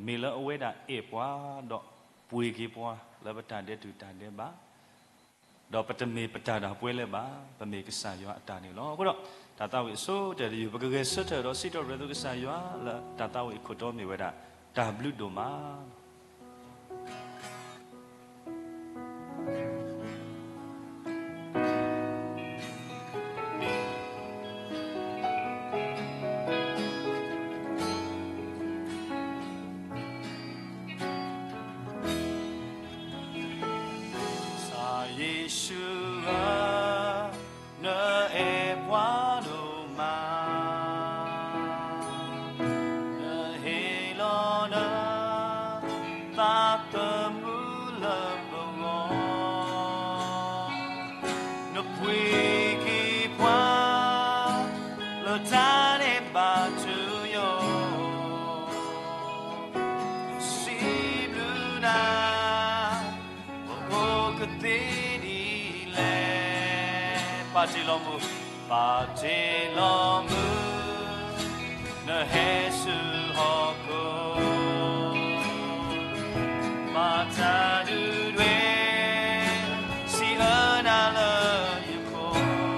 မ့ၢ်လၢအဝဲဒၣ်အဲၣ်ပှၤ, ဒီးပှ့ၤက့ၤပှၤလၢပတၢ်ဒဲးတူာ်တၢ်ဒဲးဘး, ဒီးပတမ့ၢ်ပတၢ်ဒၣ်ပှဲၤလၢၤဘၣ်, ပမ့ၢ်ကစၢ်ယွၤအတၢ်န့ၣ်လီၤ. အဃိဒီး တၢ်သးဝံၣ်အဆိကတၢၢ်တယုၢ် ပကဂဲၤဆၢထၢၣ်ဒီးစံးထီၣ်ပတြၢၤသုကစၢ်ယွၤလၢတၢ်သးဝံၣ်အခိၣ်တီမ့ၢ်ဝဲဒၣ် တၢ်ဘျုးဒိၣ်မး ကစၢ်ယ့ၣ်ၡူးဧၢ, နအဲၣ်ပှၤဒိၣ်မး, နဟ့ၣ်လီၤနသးသမူလၢပဂီၢ်, နပှ့ၤက့ၤပှၤလၢတၢ်ဒဲးဘးတုၤယိာ် စံးဘျုးနၤ, ပအိၣ်ကသ့ဒ်လဲၣ်. ပာ်တ့ၢ်လီၤမုၢ်, ပာ်တ့ၢ်လီၤမုၢ်, နဟဲဆူဟီၣ်ခိၣ်, ဘၣ်တၢ်ဒုးဒွဲၣ် စံးအၢနၤလၢယခိၣ်,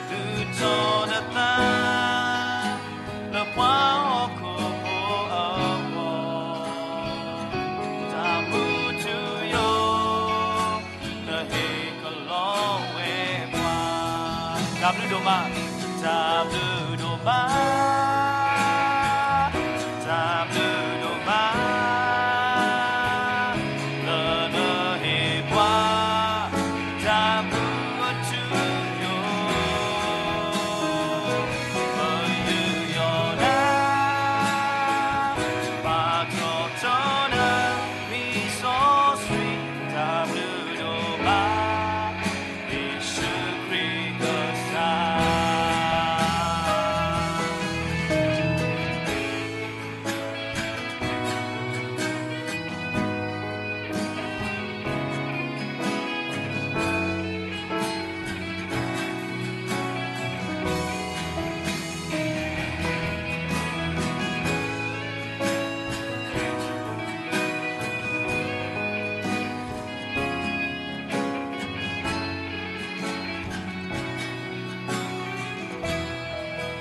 ဒုးထီၣ်နသး လၢပှၤဟီၣ်ခိၣ်ဖိအဂီၢ်, တၢ်မူထူယိာ် နဟ့ၣ်ကလီဝဲပှၤ, တၢ်ဘျုးဒိၣ်မး, တၢ်ဘျုးဒိၣ်မး, တၢ်ဘျုးဒိၣ်မး လၢနဟ့ၣ်ပှၤ တၢ်မူအထူယိာ်, ပယူးယီၣ်နၤ, ပာ်ထီၣ်ထီနမံၤစီဆှံ, တၢ်ဘျုးဒိၣ်မး ယ့ၣ်ၡူးခရံာ်ကစၢ်.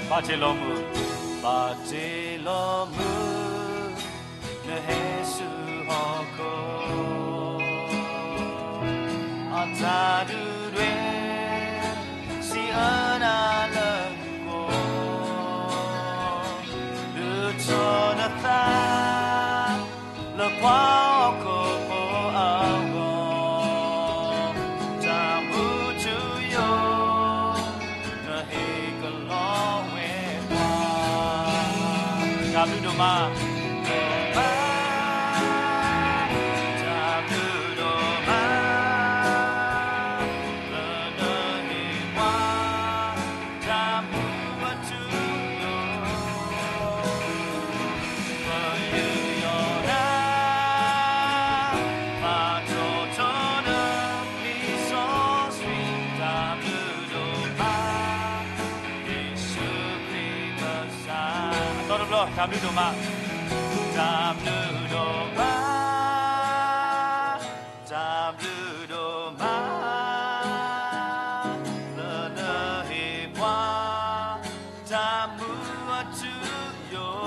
ဘၣ်တ့ၢ်လီၤမုၢ်, ဘၣ်တ့ၢ်လီၤမုၢ်, နဟဲဆူဟီၣ်ခိၣ်, အတၢ်ဒုးဒွဲၣ် စံးအၢနၤလၢယခိၣ်, ဒုးထီၣ်နသး လၢပှၤဟီၣ်ခိၣ်ဖိအဂီၢ်, တၢ်မူထူယိာ် နဟ့ၣ်ကလီဝဲပှၤ, တၢ်ဘျုးဒိၣ်မး, ဒိၣ်မး, တၢ်ဘျုးဒိၣ်မး လၢနဟ့ၣ်ပှၤ တၢ်မူအထူယိာ်, ပယူးယီၣ်နၤ, ပာ်ထီၣ်ထီနမံၤစီဆှံ, တၢ်ဘျုးဒိၣ်မး ယ့ၣ်ၡူးခရံာ်ကစၢ်, အသီတဘျီ, တၢ်ဘျုးဒိၣ်မး, တၢ်ဘျုးဒိၣ်မး, တၢ်ဘျုးဒိၣ်မး လၢနဟ့ၣ်ပှၤ တၢ်မူအထူယိာ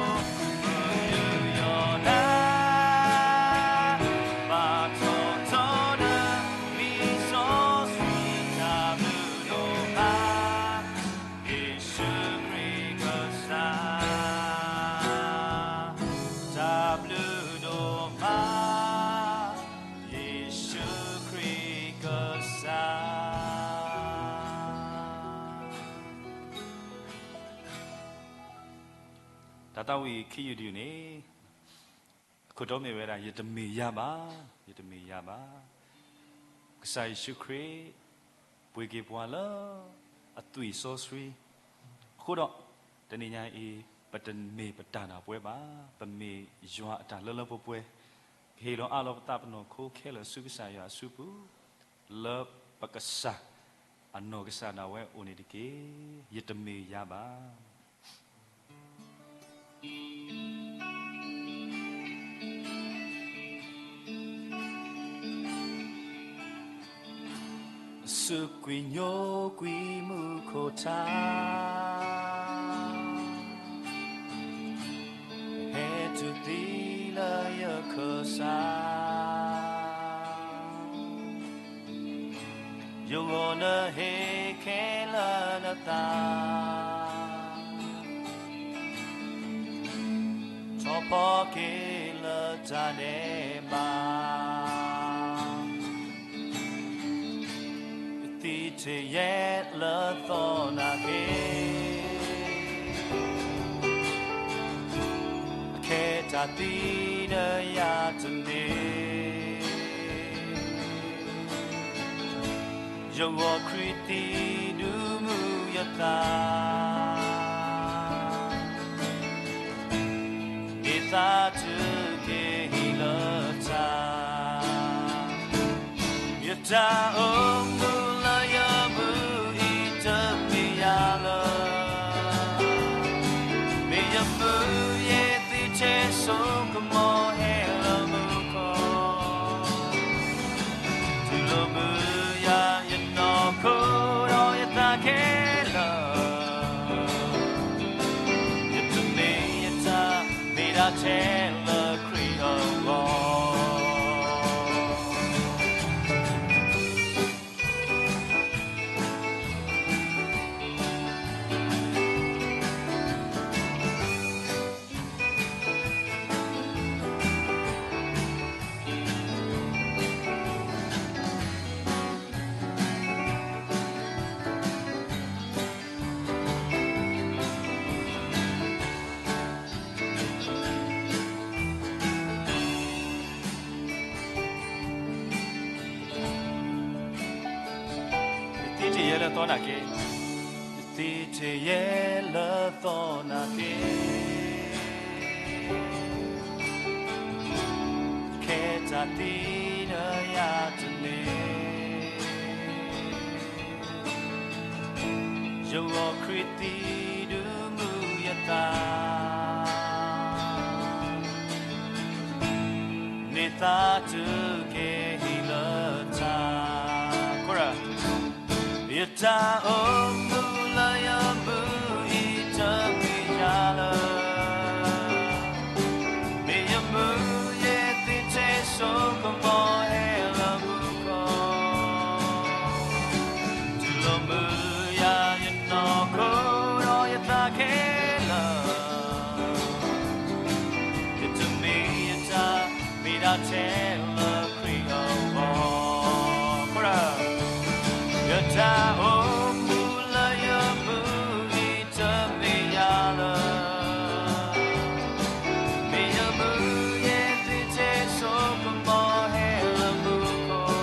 ်, ပယူးယီၣ်နၤ, ပာ်ထီၣ်ထီနမံၤစီဆှံ, တၢ်ဘျုးဒိၣ်မး ယ့ၣ်ၡူးခရံာ်ကစၢ်, တၢ်ဘျုးဒိၣ်မး ယ့ၣ်ၡူးခရံာ်ကစၢ်. တၢ်သးဝံၣ်ခံယုၢ်တယုၢ်န့ၣ် အခိၣ်တီမ့ၢ်ဝဲဒၣ် ယတမ့ၢ်ယၤဘၣ်, ယတမ့ၢ်ယၤဘၣ်. ကစၢ်ယ့ၣ်ၡူးခရံာ် ပှ့ၤက့ၤပှၤလၢအသွံၣ်စီဆှံ, အဃိဒီး တနံၤညါအံၤ ပတမ့ၢ်ပတၢ်ဒၣ်ပှဲၤဘၣ်, ပမ့ၢ်ယွၤအတၢ်လၢလၢပှဲၤပှဲၤ, ကဟ့ၣ်လီၤအးလီၤပသးပနီၢ်ခိခဲလၢာ်ဆူကစၢ်ယွၤအစုပူၤ, လၢပကစၢ်အနီၢ်ကစၢ်ဒၣ်ဝဲအိၣ်န့ၣ်တက့ၢ်. ယတမ့ၢ်ယၤဘၣ်. ဆူကွံာ်ညိကွံာ်မူခိၣ်ထါ, ဟဲတုၤသံလၢယခၢၣ်စး, ယဂီၢ်နဟ့ၣ်ခဲလၢာ်နသး, ထီၣ်ဖီက့ၤလၢတၢ်ဒဲးဘး, ယသံတယဲၢ်လၢသီနာ်က့, အခဲတၢ်သံဒီးယၤတန့ၢ်, ယဂီၢ်ခရံာ်သံဒုးမုာ်ယသး, န့ၢ်သါတက့ၢ်ဟံၣ်လၢတၢ် ယတၢ်အိၣ်မူလၢယမုၢ်အံၤတမ့ၢ်ယၤလၢ, မ့ၢ်ယမုၢ်ယဲၢ်သ့ၣ်ထဲစိကမီၤ ဟဲလၢမူခိၣ်, တူၢ်လိာ်မုာ်ယၤယနီၢ်ခိဒီးယသးခဲလၢာ်, ယတမ့ၢ်ယတၢ် မ့ၢ်ဒၣ်ထဲလၢခရံာ်အဂီၢ်. ယသံတယဲၢ်လၢသီနာ်က့, ယသံတယဲၢ်လၢသီနာ်က့, ခဲတၢ်သံဒီးယၤတန့ၢ်, ယဂီၢ်ခရံာ်သံဒုးမုာ်ယသး, န့ၢ်သါတက့ၢ်ဟံၣ်လၢတၢ် ယတၢ်အိၣ်မူလၢယမုၢ်အံၤတမ့ၢ်ယၤလၢ, မ့ၢ်ယမုၢ်ယဲၢ်သ့ၣ်ထဲစိကမီၤ ဟဲလၢမူခိၣ်, တူၢ်လိာ်မုာ်ယၤယနီၢ်ခိဒီးယသးခဲလၢာ်, ယတမ့ၢ်ယတၢ် မ့ၢ်ဒၣ်ထဲလၢခရံာ်အဂီၢ်, ယတၢ်အိၣ်မူလၢယမုၢ်အံၤတမ့ၢ်ယၤလၢ, မ့ၢ်ယမုၢ်ယဲၢ်သ့ၣ်ထဲစိကမီၤ ဟဲလၢမူခိၣ်,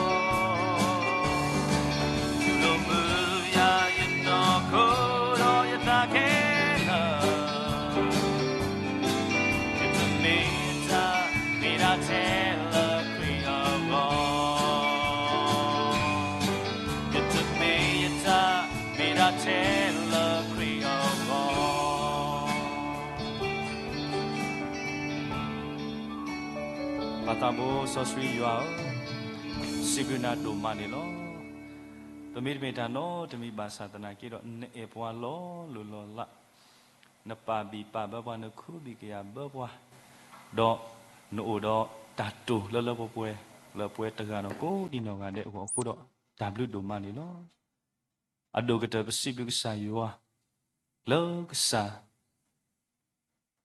တူၢ်လိာ်မုာ်ယၤယနီၢ်ခိဒီးယသးခဲလၢာ်, ယတမ့ၢ်ယတၢ် မ့ၢ်ဒၣ်ထဲလၢခရံာ်အဂီၢ်, ယတမ့ၢ်ယတၢ် မ့ၢ်ဒၣ်ထဲလၢခရံာ်အဂီၢ်. ပၢ်သးဘိစီဆှံယွၤဧၢ, စံးဘျုးနၤဒိၣ်မးန့ၣ်လီၤ. ပမ့တမ့ၢ်တၢ်နီတမံၤဘၣ်ဆၣ်သနာ်က့ဒီး နအဲၣ်ပှၤလီၤလိၢ်လီၤလး, နပာ်ဘံၣ်ပာ်ဘၢပှၤ နခူဘံၣ်ကယၤဘၢပှၤ, ဒီးနအိၣ်ဒီးတၢ်တိာ်လၢလၢပှဲၤပှဲၤ လၢပှဲၤတဂၤဒီးကိးဒံနီၢ်ဂၤဒဲးအဂီၢ်အဃိဒီး တၢ်ဘျုးဒိၣ်မးန့ၣ်လီၤ. အဒိၣ်ကတၢၢ်ပစံးဘျုးကစၢ်ယွၤ လၢကစၢ်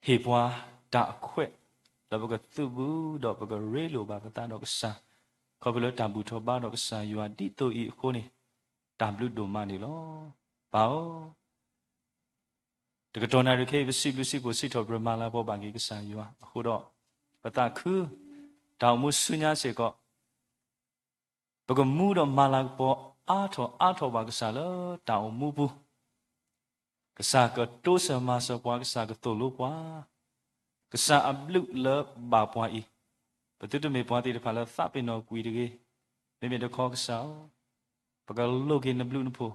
ဟ့ၣ်ပှၤတၢ်အခွဲး လၢပကသုးဘူးဒီးပကရ့လိာ်ဘၣ်ပသးဒီးကစၢ်, ခီဖျိလၢတၢ်ဘူၣ်ထီၣ်ဘါထီၣ်ကစၢ်ယွၤဒ်သိးအံၤအဃိန့ၣ်, တၢ်ဘျုးဒိၣ်မးန့ၣ်လီၤ. ပၢ်ဧၢ, တကတီၢ်နၣ်ရံၣ်ခဲအံၤ ပစံးဘျုးစံးဖှိၣ်စံးထီၣ်ပတြၢၤမၤလၤကပီၤဘၣ်က့ၤကစၢ်ယွၤအဃိဒီး, ပသးခု, တၢ်အိၣ်မူဆူညါစ့ၢ်ကီး ပကမူဒီးမၤလၤကပီၤအါထီၣ်အါထီၣ်ဘၣ်ကစၢ်လၢတၢ်အိၣ်မူပူၤ, ကစၢ်ကတိစၢၤမၤစၢၤပှၤ, ကစၢ်ကသိၣ်လိပှၤ, ကစၢ်အဘျုးလၢဘၣ်ပှၤအံၤ, ပသုတမ့ၢ်ပှၤသ့ၣ်တဖၣ်လၢသးပ့ၤနီၣ်ကွံာ်တဂ့ၤ. မ့မ့ၢ်တခီကစၢ်ဧၢ, ပကလိးက့ၤနဘျုးနဖှိၣ်,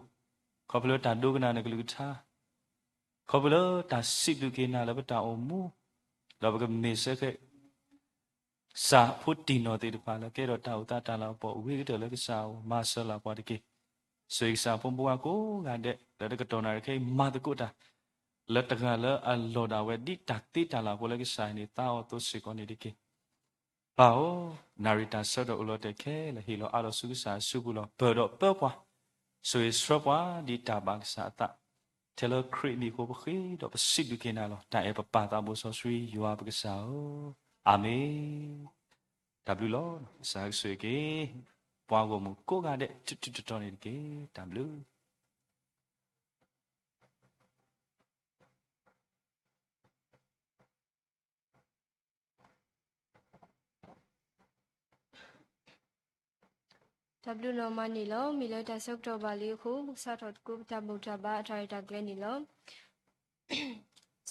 ခီဖျိလၢတၢ်ဒိကနၣ်နကလုၢ်ကထါ, ခီဖျိလၢတၢ်စံးဘျုးက့ၤနၤလၢပတၢ်အိၣ်မူ, ဒီးပကမ့ၢ်စ့ၢ်ကီး ကစၢ်ဖိတံၢ်နီၢ်သ့ၣ်တဖၣ်လၢကဲထီၣ်တၢ်အိၣ်သးတၢ်လၤကပီၤဝံၤကတၢၢ်လၢကစၢ်အအိၣ်, မၤစၢၤလၢပှၤတက့ၢ်. ဆိၣ်ဂ့ၤကစၢ်ဖိမုၣ်ဖိခွါကိးဂၤဒဲး လၢတကတီၢ်နၣ်ရံၣ်ခဲအံၤ မၤသကိးတၢ် လၢတဂၤလၢအလီၢ်ဒၣ်ဝဲ ဒ်တၢ်သ့တၢ်လၢ်ဖိလၢကစၢ်န့ၣ် သးအီၤသိးစ့ၢ်ကီးန့ၣ်တက့ၢ်. ပၢ်ဧၢ, နၣ်ရံၣ်တၢ်ဆၢကတီၢ်အိၣ်လီၤတဲာ်ခဲလၢာ် ဟ့ၣ်လီၤအါထီၣ်ဆူကစၢ်အစုပူၤလီၤ. ပၢၢ်ဒီးပၢပှၤ, ဆိၣ်ဂ့ၤဆှၢပှၤ ဒ်တၢ်ဘၣ်ကစၢ်အသး, ထဲလၢခရံာ်အမံၤအဃိ ပဃ့ဒီးပစံးဘျုးက့ၤနၤလီၤ. တၢ်အဲၣ်ပပၢ်သးဘိစီဆှံ ယွၤပကစၢ်ဧၢ, အၤမ့ၣ်. တၢ်ဘျုးလီၤ. ကစၢ်ကဆိၣ်ဂ့ၤက့ၤ ပှၤဂီၢ်မုၢ်ကိးဂၤဒဲး တတုၤတတီၤန့ၣ်တက့ၢ်. တၢ်ဘျုး တၢ်ဘျုးနီၢ်မးန့ၣ်လီၤ. မ့ၢ်လၢတၢ်ဆၢကတီၢ်ဘၣ်လံအဃိ ပကစးထီၣ်သကိးပတၢ်ဘူၣ်တၢ်ဘါအတၢ်ရဲၣ်တၢ်ကျဲၤန့ၣ်လီၤ.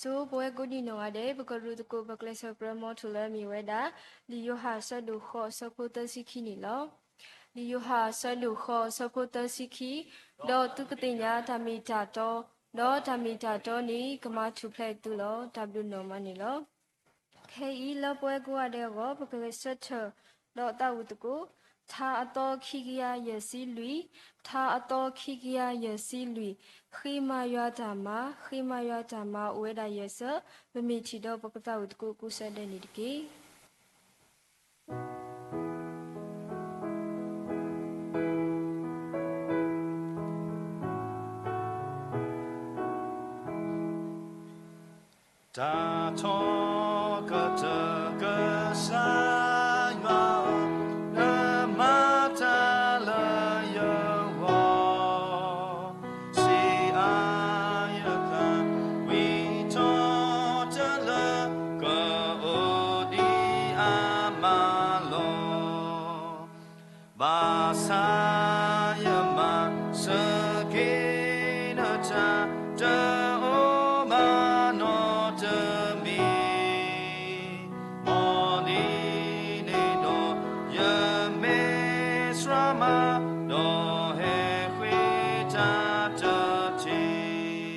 ဆိပဝဲကိးဒံနီၢ်ဂၤဒဲး ပကရူၢ်သကိးပကျဲးစၢးပြၢ မီထိၣ်လၢအမ့ၢ်ဝဲဒၣ် လံာ်ယိၤဟၣ်အဆၢဒိၣ်ဃိးအဆၢဖိသၢဆံခံန့ၣ်လီၤ. လံာ်ယိၤဟၣ်အဆၢဒိၣ်ဃိးအဆၢဖိသၢဆံခံ, ဒီးသုကသ့ၣ်ညါတၢ်မ့ၢ်တၢ်တီ, ဒီးတၢ်မ့ၢ်တၢ်တီန့ၣ် ကမၤထူၣ်ဖျဲးသုလီၤ. တၢ်ဘျုးနီၢ်မးန့ၣ်လီၤ. ခဲအံၤလၢပဝဲကိးဂၤဒဲးအဂီၢ် ပကဂဲၤဆၢထၢၣ်ဒီးသးဝံၣ်သကိး ထါအသီခံကယၤယဲၢ်ဆံလွံၢ်, ထါအသီခံကယၤယဲၢ်ဆံလွံၢ်, ဃ့မၤယွၤတၢ်မၤ, ဃ့မၤယွၤတၢ်မၤအိၣ်ဝဲဒၣ်ယဲၢ်ဆၢ, ပမ့ၢ်ထံၣ်ဒီးပကသးဝံၣ်သကိးကိးဆၢဒဲးန့ၣ်တက့ၢ်. တၢ်ထီကတၢၢ်ကစၢ်ယွၤဧၢ, နမၤတၢ်လၢယဂီၢ်, စံးအါယသး, ဝံထီၣ်တၢ်လၢ ကအိၣ်ဒံးအါမးလီၤ. ဘၣ်ဆၣ်ယမၤစၢၤက့ၤနတၢ် တအိၣ်ဘၣ်နီတမံၤ, မ်ဒ်န့ၣ်ဒီး ယမ့ၢ်စှၤမး ဒီးဟဲဃ့တၢ်တထံၣ်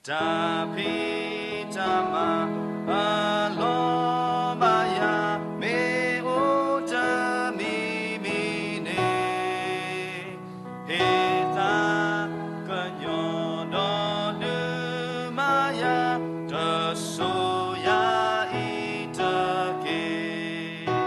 တၢ်ဖံးတၢ်မၤအလီၢ်ဘၣ်ယၤ မ့ၢ်အိၣ်တမံၤမံၤန့ၣ်, ဟ့ၣ်သးကညီၤဒီးဒုးမၤယၤ တစိၤယၤအံၤတက့ၢ်.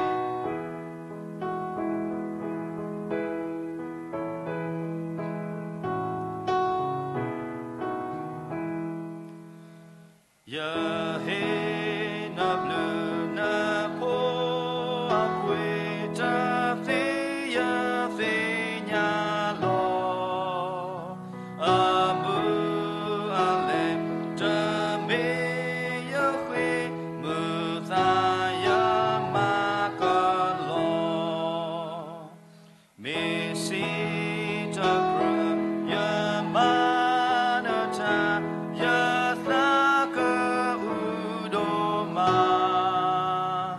ယဟ့ၣ်နဘျုးနဖှိၣ်အပှ့ၤ တသ့ယသ့ၣ်ညါလီၤ. အမုၢ်အလဲၢ်တမ့ၢ်ယဃ့, မုာ်သးယမၤကလီၤ. မ့ၢ်စံးတကြၢး ယမၤနတၢ်, ယသးကအုဒိၣ်မး,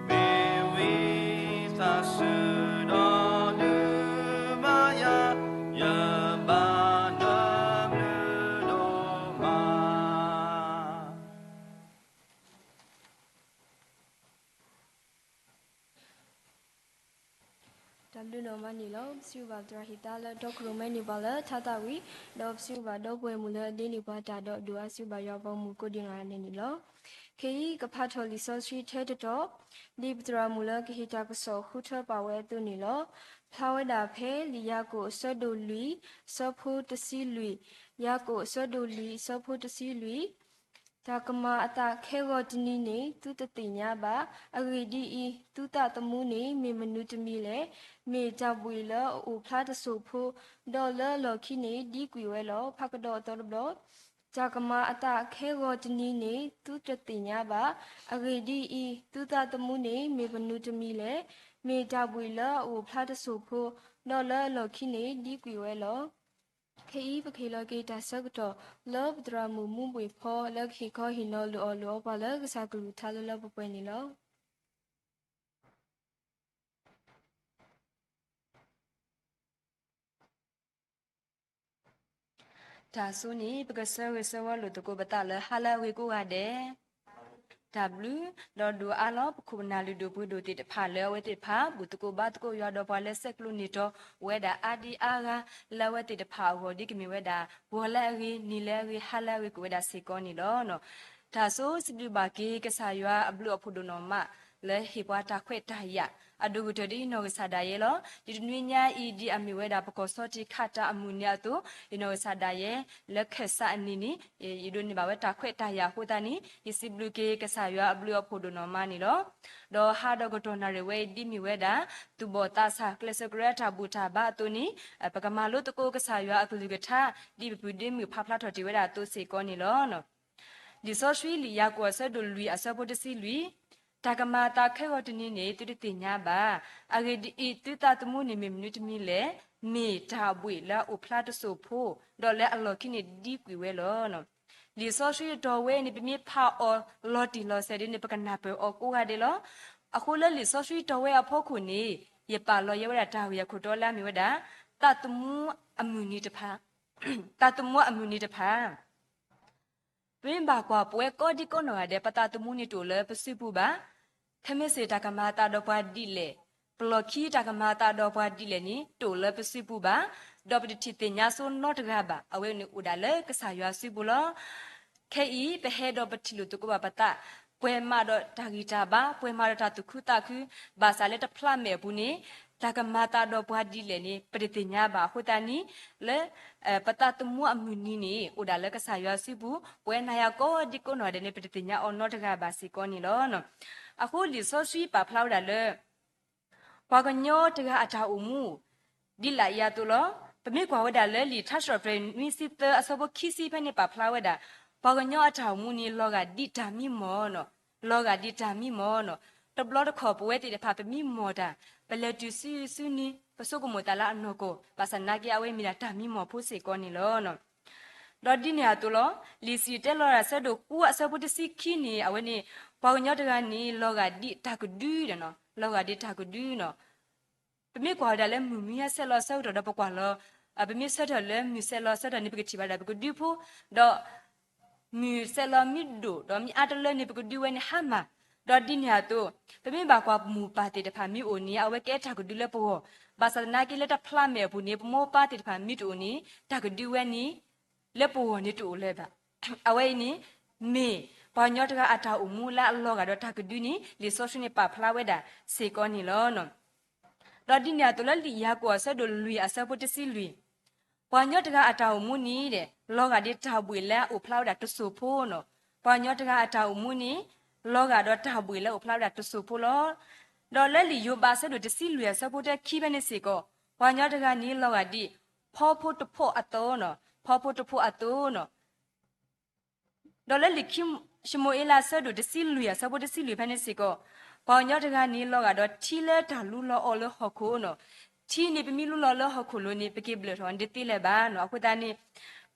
မ့ၢ်ဝံသးစူၤဒီးဒုးမၤယၤ, ယဘၣ်နဘျုးဒိၣ်မး. တၢ်ဘျုးနီၢ်မးန့ၣ်လီၤ. ပစံးဘျုးဘၣ်သရၣ်ဟံၣ်သါလၢတီခိၣ်ရိၣ်မဲန့ၢ်ပှၤလၢထါသးဝံၣ်, ဒီးပစံးဘျုးဘၣ်ဒီပုၢ်ဝဲၢ်မုၣ်လၢအဒ့န့ၢ်ပှၤတၢ်ဒီး ဒိၣ်အါစုဘၣ်ယွၤပှၤမုၣ်ကိးဒံးဂၤန့ၣ်န့ၣ်လီၤ. ခဲအံၤကဖးထီၣ်လံာ်စီဆှံထဲတတီၤ, ဒ်ပသရၣ်မုၣ်လၢကဟ့ၣ်တၢ်ကစီၣ်ဃုထၢပာ်ဝဲအသိးန့ၣ်လီၤ. ဖျါဝဲဒၣ်ဖဲလံာ်ယၤကိာ်အဆၢဒိၣ်လွံၢ်, အဆၢဖိတဆံလွံၢ်, ယၤကိာ်အဆၢဒိၣ်လွံၢ်, အဆၢဖိတဆံလွံၢ် တၢ်ကမၤအသးခဲဂီၤတနံၤန့ၣ် သုတသ့ၣ်ညါဘၣ်. အဂ့ၢ်ဒ်အံၤ, သုသးသမူန့ၣ် မ့ၢ်မနုၤတမံၤလဲၣ်. မ့ၢ်တၢ်ဘှံးလၢအအိၣ်ဖျါတစိၢ်ဖိ, ဒီးလၢအလီၢ်ခံန့ၣ် ဒံကွံာ်ဝဲလီၤ. ဖးကဒီးအသီတဘျီ, တၢ်ကမၤအသးခဲဂီၤတနံၤန့ၣ် သုတသ့ၣ်ညါဘၣ်. အဂ့ၢ်ဒ်အံၤ, သုသးသမူန့ၣ် မ့ၢ်မနုၤတမံၤလဲၣ်. မ့ၢ်တၢ်ဘှံးလၢအအိၣ်ဖျါတစိၢ်ဖိ, ဒီးလၢအလီၢ်ခံန့ၣ် ဒံကွံာ်ဝဲလီၤ. ခဲအံၤပကဟ့ၣ်လီၤက့ၤတၢ်ဆၢကတီၢ် လၢပသရၣ်မုၣ်မူဘှ့ၣ်ဖီ လၢကဟ့ၣ်ခီဟ့ၣ်နီၤလိာ်အီၣ်လိာ်အီပှၤလၢကစၢ်ကလုၢ်ကထါလၢလၢပှဲၤပှဲၤန့ၣ်လီၤ. တၢ်ဆိန့ၣ် ပကဆၢဂ့ၤဆၢဝါလိာ်သကိးပသးလၢ ဟါလၢအဂ့ၤကိးဂၤဒဲး. တၢ်ဘျုး, ဒီးဒိးအါလီၤ ပခိၣ်ပနၢ်လုၢ်ဒိၣ်ပှ့ၤဒိၣ်သ့ၣ်တဖၣ်လၢအဝဲသ့ၣ်တဖၣ် ဘူၣ်သကိးဘါသကိးယွၤဒီးပှၤလၢဆဲးကျိးန့ၢ်တီၤဝဲဒၣ်အါဒံအါဂၤ လၢအဝဲသ့ၣ်တဖၣ်အဂီၢ်ဒ်ကမ့ၢ်ဝဲဒၣ် ဂီၤလၢအဂ့ၤ, နံၤလၢအဂ့ၤ, ဟါလၢအဂ့ၤ ကအိၣ်ဝဲဒၣ်စ့ၢ်ကီးန့ၣ်လီၤ. တၢ်ဆိစံးဘျုးဘၣ်က့ၤကစၢ်ယွၤအဘျုးအဖှိၣ်ဒိၣ်နီၢ်မး လၢဟ့ၣ်ပှၤတၢ်ခွဲးတၢ်ယာ် အဒိၣ်ကတၢၢ်ဒ်ယနီၢ်ကစၢ်ဒၣ်ယဲလီၤ. ဒ်တနွံညါအံၤ ဒ်အမ့ၢ်ဝဲဒၣ်ပကီၢ်ဆီထံးခးတၢ်အမုၢ်နံၤအသိး ယနီၢ်ကစၢ်ဒၣ်ယဲ လၢခဲၣ်စးအနံၤန့ၣ် ယဒိးန့ၢ်ဘၣ်ဝဲတၢ်ခွဲးတၢ်ယာ်အဃိသတးန့ၣ် ယစံးဘျုးက့ၤကစၢ်ယွၤအဘျုးအဖှိၣ်ဒိၣ်နီၢ်မးန့ၣ်လီၤ. ဒီးဟါဒီးကတီၢ်နၣ်ရံၣ်ဝဲအံၤ ဒ်မ့ၢ်ဝဲဒၣ် သူၣ်ဘီၣ်သးစၢ် ကျဲးစၢးကရၢတၢ်ဘူၣ်တၢ်ဘါအသိးန့ၣ် ပကမၤလိသကိးကစၢ်ယွၤအကလုၢ်ကထါ ဒ်ပပုၢ်ဒ့မုၣ်ဖးဖျါထီၣ်တ့ၢ်ဝဲဒၣ်အသိးစ့ၢ်ကီးန့ၣ်လီၤ. လံာ်စီဆှံလံာ်ယၤကိာ်အဆၢဒိၣ်လွံၢ်အဆၢဖိတဆံလွံၢ်, တၢ်ကမၤအသးခဲဂီၤတနံၤန့ၣ် သုတသ့ၣ်ညါဘၣ်. အဂ့ၢ်ဒ်အံၤ, သုသးသမူန့ၣ်မ့ၢ်မနုၤတမံၤလဲၣ်. မ့ၢ်တၢ်ဘှံးလၢအအိၣ်ဖျါတစိၢ်ဖိ, ဒီးလၢအလီၢ်ခံန့ၣ်ဒံကွံာ်ဝဲလီၤ. လံာ်စီဆှံအတီၤဝဲန့ၣ် ပမ့ၢ်ဖးအီၤလီၤတံၢ်လီၤဆဲးဒ်န့ၣ် ပကနၢ်ပၢၢ်အီၤကိးဂၤဒဲးလီၤ. အဃိလၢလံာ်စီဆှံတီၤဝဲအဖီခိၣ်န့ၣ် ယပာ်လီၤယဲဝဲဒၣ်တၢ်ဂ့ၢ်အခိၣ်တီလၢအမ့ၢ်ဝဲဒၣ် သးသမူအမုၢ်နံၤတဖၣ် သးသမူအမုၢ်နံၤတဖၣ် ပမ့ၢ်ဘၣ်ကွၢ်ပဝဲကိးဒံကိးနီၢ်ဂၤဒဲး ပသးသမူန့ၣ်တအိၣ်လၢပစုပူၤဘၣ်. ခဲမုၢ်ဆ့ၣ်တၢ်ကမၤအသးဒီးပှၤဒ်လဲၣ်, ပလီၢ်ခံတၢ်ကမၤအသးဒီးပှၤဒ်လဲၣ်န့ၣ် တအိၣ်လၢပစုပူၤဘၣ်. ဒီးပတထံၣ်သ့ၣ်ညါဆိနီတဂၤဘၣ်. အဝဲန့ၣ်အိၣ်ဒၣ်လၢကစၢ်ယွၤစုပူၤလီၤ. ခဲအံၤ ပဟဲဒီးပထံၣ်လိာ်သကိးဘၣ်ပသး, ပှဲၤမးဒီးတၢ်ဂံၢ်တၢ်ဘါ, ပှဲၤမးဒီးတၢ်သူၣ်ခုသးခု, ဘၣ်ဆၣ်လၢတဖျးမဲာ်အပူၤန့ၣ် တၢ်ကမၤသးဒီးပှၤဒ်လဲၣ်န့ၣ် ပတသ့ၣ်ညါဘၣ်အဃိသတးန့ၣ် လၢ ပသးသမူအမုၢ်နံၤန့ၣ် အိၣ်ဒၣ်လၢကစၢ်ယွၤစုပူၤ, ပဝဲနၤယၤကိးဒံကိးနီၢ်ဂၤဒဲးန့ၣ် ပတသ့ၣ်ညါအီၤနီတဂၤဘၣ်စ့ၢ်ကီးန့ၣ်လီၤ. အဃိလံာ်စီဆှံပာ်ဖျါဝဲဒၣ်လၢ ပှၤကညီတဂၤအတၢ်အိၣ်မူ ဒ်လာ်အံၤအသိးလီၤ. ပမ့ၢ်ကွၢ်ဝဲဒၣ်လၢလံာ်ထါစံးထီၣ်ပတြၢၤနွံဆံသၢအဆၢဖိခံဆံဖဲန့ၣ်ပာ်ဖျါဝဲဒၣ် ပှၤကညီအတၢ်အိၣ်မူန့ၣ် လီၤဂာ်ဒ်တၢ်မံမီၢ်နီၤ, လီၤဂာ်ဒ်တၢ်မံမီၢ်နီၤ. တဘျီတခီၣ်ပဝဲသ့ၣ်တဖၣ်ပမံမီၢ်တၢ်, ပလဲၤတုၤစုစုန့ၣ် ပဆိကမိၣ်သးလၢအနီၢ်ကီၢ်, ဘၣ်ဆၣ်သနာ်က့အဝဲမ့ၢ်ဒၣ်တၢ်မံမီၢ်ဖိစ့ၢ်ကီးန့ၣ်လီၤ. ဒီးဒ်န့ၣ်အသိးလီၤ, လံာ်စံၣ်တဲၤတဲလီၤတၢ်ဆၢဒိၣ်ဃုအဆၢဖိတဆံခံန့ၣ် အဝဲန့ၣ် ပှၤကညီတဂၤန့ၣ် လီၤဂာ်ဒ်တၢ်ကဒုဒီးနီၤ, လီၤဂာ်ဒ်တၢ်ကဒုနီၤ. ပမ့ၢ်ကွၢ်ဝဲဒၣ်လၢမုၢ်မံၤဟဲဆဲးလီၤအဆၢကတီၢ်ဒီးပကွၢ်လီၤ, ပမ့ၢ်ဆၢထၢၣ်လၢမုၢ်ဆဲးလီၤအဆၢကတီၢ်န့ၣ် ပကထံၣ်ဘၣ်ဒၣ်ပကဒုဖိ, ဒီး မုၢ်ဆဲးလီၤမ့ၢ်ဒိၣ်ဒီးမ့ၢ်အါတလၢန့ၣ် ပကဒုဝဲန့ၣ်ဟါမၢ်. ဒီးဒ်န့ၣ်အသိး, ပမ့ၢ်ဘၣ်ကွၢ်ပမိၢ်ပၢ်သ့ၣ်တဖၣ်မ့ၢ်အိၣ်န့ၣ် အဝဲကဲတၢ်ကဒုလၢပဂီၢ်, ဘၣ်ဆၣ်သနာ်က့လၢတဖျးမဲာ်အပူၤန့ၣ် ပမိၢ်ပၢ်သ့ၣ်တဖၣ်မ့ၢ်တအိၣ်န့ၣ် တၢ်ကဒုဝဲန့ၣ် လၢပဂီၢ်န့ၣ်တအိၣ်လၢၤဘၣ်. အဝဲအံၤန့ၣ် မ့ၢ်ပှၤကညီတဂၤအတၢ်အိၣ်မူလၢအလီၤဂာ်ဒီးတၢ်ကဒုန့ၣ် လံာ်စီဆှံန့ၣ်ပာ်ဖျါဝဲဒၣ်စ့ၢ်ကီးန့ၣ်လီၤ. ဒီးဒ်န့ၣ်အသိးလၢလံာ်ယၤကိာ်အဆၢဒိၣ်လွံၢ်အဆၢဖိတဆံလွံၢ်, ပှၤကညီတဂၤအတၢ်အိၣ်မူန့ၣ်ဒီး လီၤဂာ်ဒ်တၢ်ဘှံးလၢအအိၣ်ဖျါဝဲဒၣ်တစိၢ်ဖိနီၤ. ပှၤကညီတဂၤအတၢ်အိၣ်မူန့ၣ် လီၤဂာ်ဒီးတၢ်ဘှံးလၢအအိၣ်ဖျါဝဲဒၣ်တစိၢ်ဖိလီၤ. ဒီးလၢလံာ်ယိၤဘးအဆၢဒိၣ်တဆံလွံၢ်အဆၢဖိတၢခံဖဲန့ၣ်စ့ၢ်ကီး, ပှၤကညီတဂၤန့ၣ်လီၤဂာ်ဒ် ဖီဖိတဖိးအသိးနီၤ, ဖီဖိတဖိးအသိးနီၤ. ဒီးလၢလံာ်ခံၡမူၤအ့လးအဆၢဒိၣ်တဆံလွံၢ်အဆၢဖိတဆံလွံၢ်ဖဲန့ၣ်စ့ၢ်ကီး, ပှၤကညီတဂၤန့ၣ်လီၤဂာ်ဒီးထံလၢတၢ်လူလီၤအီၣ်လၢဟီၣ်ခိၣ်နီၤ. ထံန့ၣ်ပမ့ၢ်လူလီၤလၢဟီၣ်ခိၣ်လိၤန့ၣ် ပက့ၤဘျၢၣ်ထီၣ်န့ၣ်တသ့လၢၤဘၣ်နီၤ. အဃိသတးန့ၣ်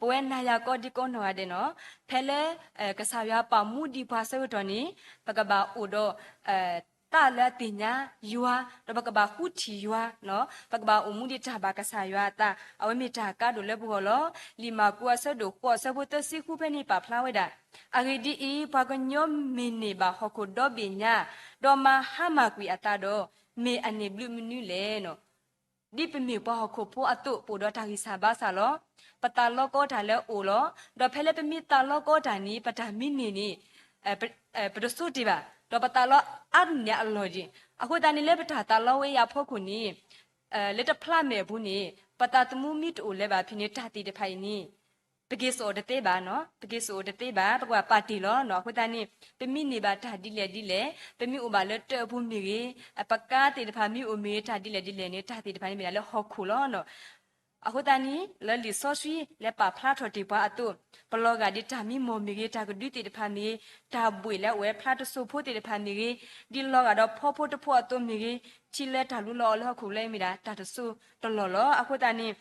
ပဝဲနၤယၤကိးဒံကိးနီၢ်ဂၤဒဲးနီၤ, ဖဲလၢ ကစၢ်ယွၤပာ်မူဒံးပှၤအဆၢကတီၢ်န့ၣ် ပကဘၣ်အိၣ်ဒီး သးလၢအသ့ၣ်ညါယွၤ, ဒီးပကဘၣ်ဃုထံၣ်ယွၤ, ပကဘၣ်အိၣ်မူဒံးတၢ်ဘၣ်ကစၢ်ယွၤအသး, အဝဲမ့ၢ်တၢ်ကါဒိၣ်လၢပဂီၢ်လီၤ. လံာ်မၢ်ကူးအဆၢဒိၣ်ဃိးအဆၢဖိသၢဆံဃုဖဲန့ၣ်ပာ်ဖျါဝဲဒၣ်, အဂ့ၢ်ဒ်အံၤ, ပှၤကညီမ့ၢ်န့ၢ်ဘၣ်ဟီၣ်ခိၣ်ဒီဘ့ၣ်ညါ, ဒီးမၤဟါမၢ်ကွံာ်အသးဒီး, မ့ၢ်အန့ၢ်ဘျုးမနုၤလဲၣ်နီၤ. ဒ်ပမ့ၢ်ပှၤဟီၣ်ခိၣ်ဖိအသိး ပအိၣ်ဒီးတၢ်ဂံၢ်စၢ်ဘါစၢ်လီၤ. ပသးလီကီတၢ်လၢအအိၣ်လီၤ. ဒီးဖဲလၢပမ့ၢ်သးလီကီတၢ်န့ၣ် ပတၢ်မံန့ၢ်န့ၣ် ပတဆိတ့ၢ်ဘၣ်. ဒီးပသးလီအါန့ၢ်အလီၢ်ဒံး. အဃိသတးန့ၣ်လၢပတၢ်သးလီဝဲအံၤအဖီခိၣ်န့ၣ် လၢတဖျးမဲာ်အပူၤန့ၣ် ပသးသမူမ့ၢ်တအိၣ်လၢၤဘၣ်ဖဲန့ၣ် တၢ်သ့ၣ်တဖၣ်အံၤန့ၣ် ပက့ၤစိာ်အီၤတသ့ဘၣ်နီၤ, ပက့ၤစိာ်အီၤတသ့ဘၣ်, ပကဘၣ်ပာ်တ့ၢ်လီၤနီၤ. အဃိသတးန့ၣ် ပမ့ၢ်န့ၢ်ဘၣ်တၢ်ဒ်လဲၣ်ဒ်လဲၣ်, ပမ့ၢ်အိၣ်ဘၣ်လၢတၢ်အပူၤမ့ၢ်ဂ့ၤ, ပကါသ့ၣ်တဖၣ်မ့ၢ်အိၣ်မ့ၢ်ဂ့ၤ တၢ်ဒ်လဲၣ်ဒ်လဲၣ်န့ၣ် တၢ်သ့ၣ်တဖၣ်န့ၣ်မ့ၢ်ဒၣ်လၢဟီၣ်ခိၣ်လီၤနီၤ. အဃိသတးန့ၣ် လၢလံာ်စီဆှံလၢပာ်ဖျါထီၣ်တ့ၢ်ပှၤအသိး, ပလီၤဂာ်ဒ်တၢ်မံမီၢ်မ့ၢ်ဂ့ၤ, တၢ်ကဒုသ့ၣ်တဖၣ်မ့ၢ်ဂ့ၤ, တၢ်ဘှံးလၢအအိၣ်ဖျါတစိၢ်ဖိသ့ၣ်တဖၣ်မ့ၢ်ဂ့ၤ, ဒ်လီၤဂာ်ဒီးဖီဖိတဖိးအသိးမ့ၢ်ဂ့ၤ, ထံလၢတၢ်လူလီၤအီၣ်လၢဟီၣ်ခိၣ်လၢအံၤမ့ၢ်ဒၣ်တၢ်တစိၢ်တလီၢ်လီၤ. အဃိသတးန့ၣ်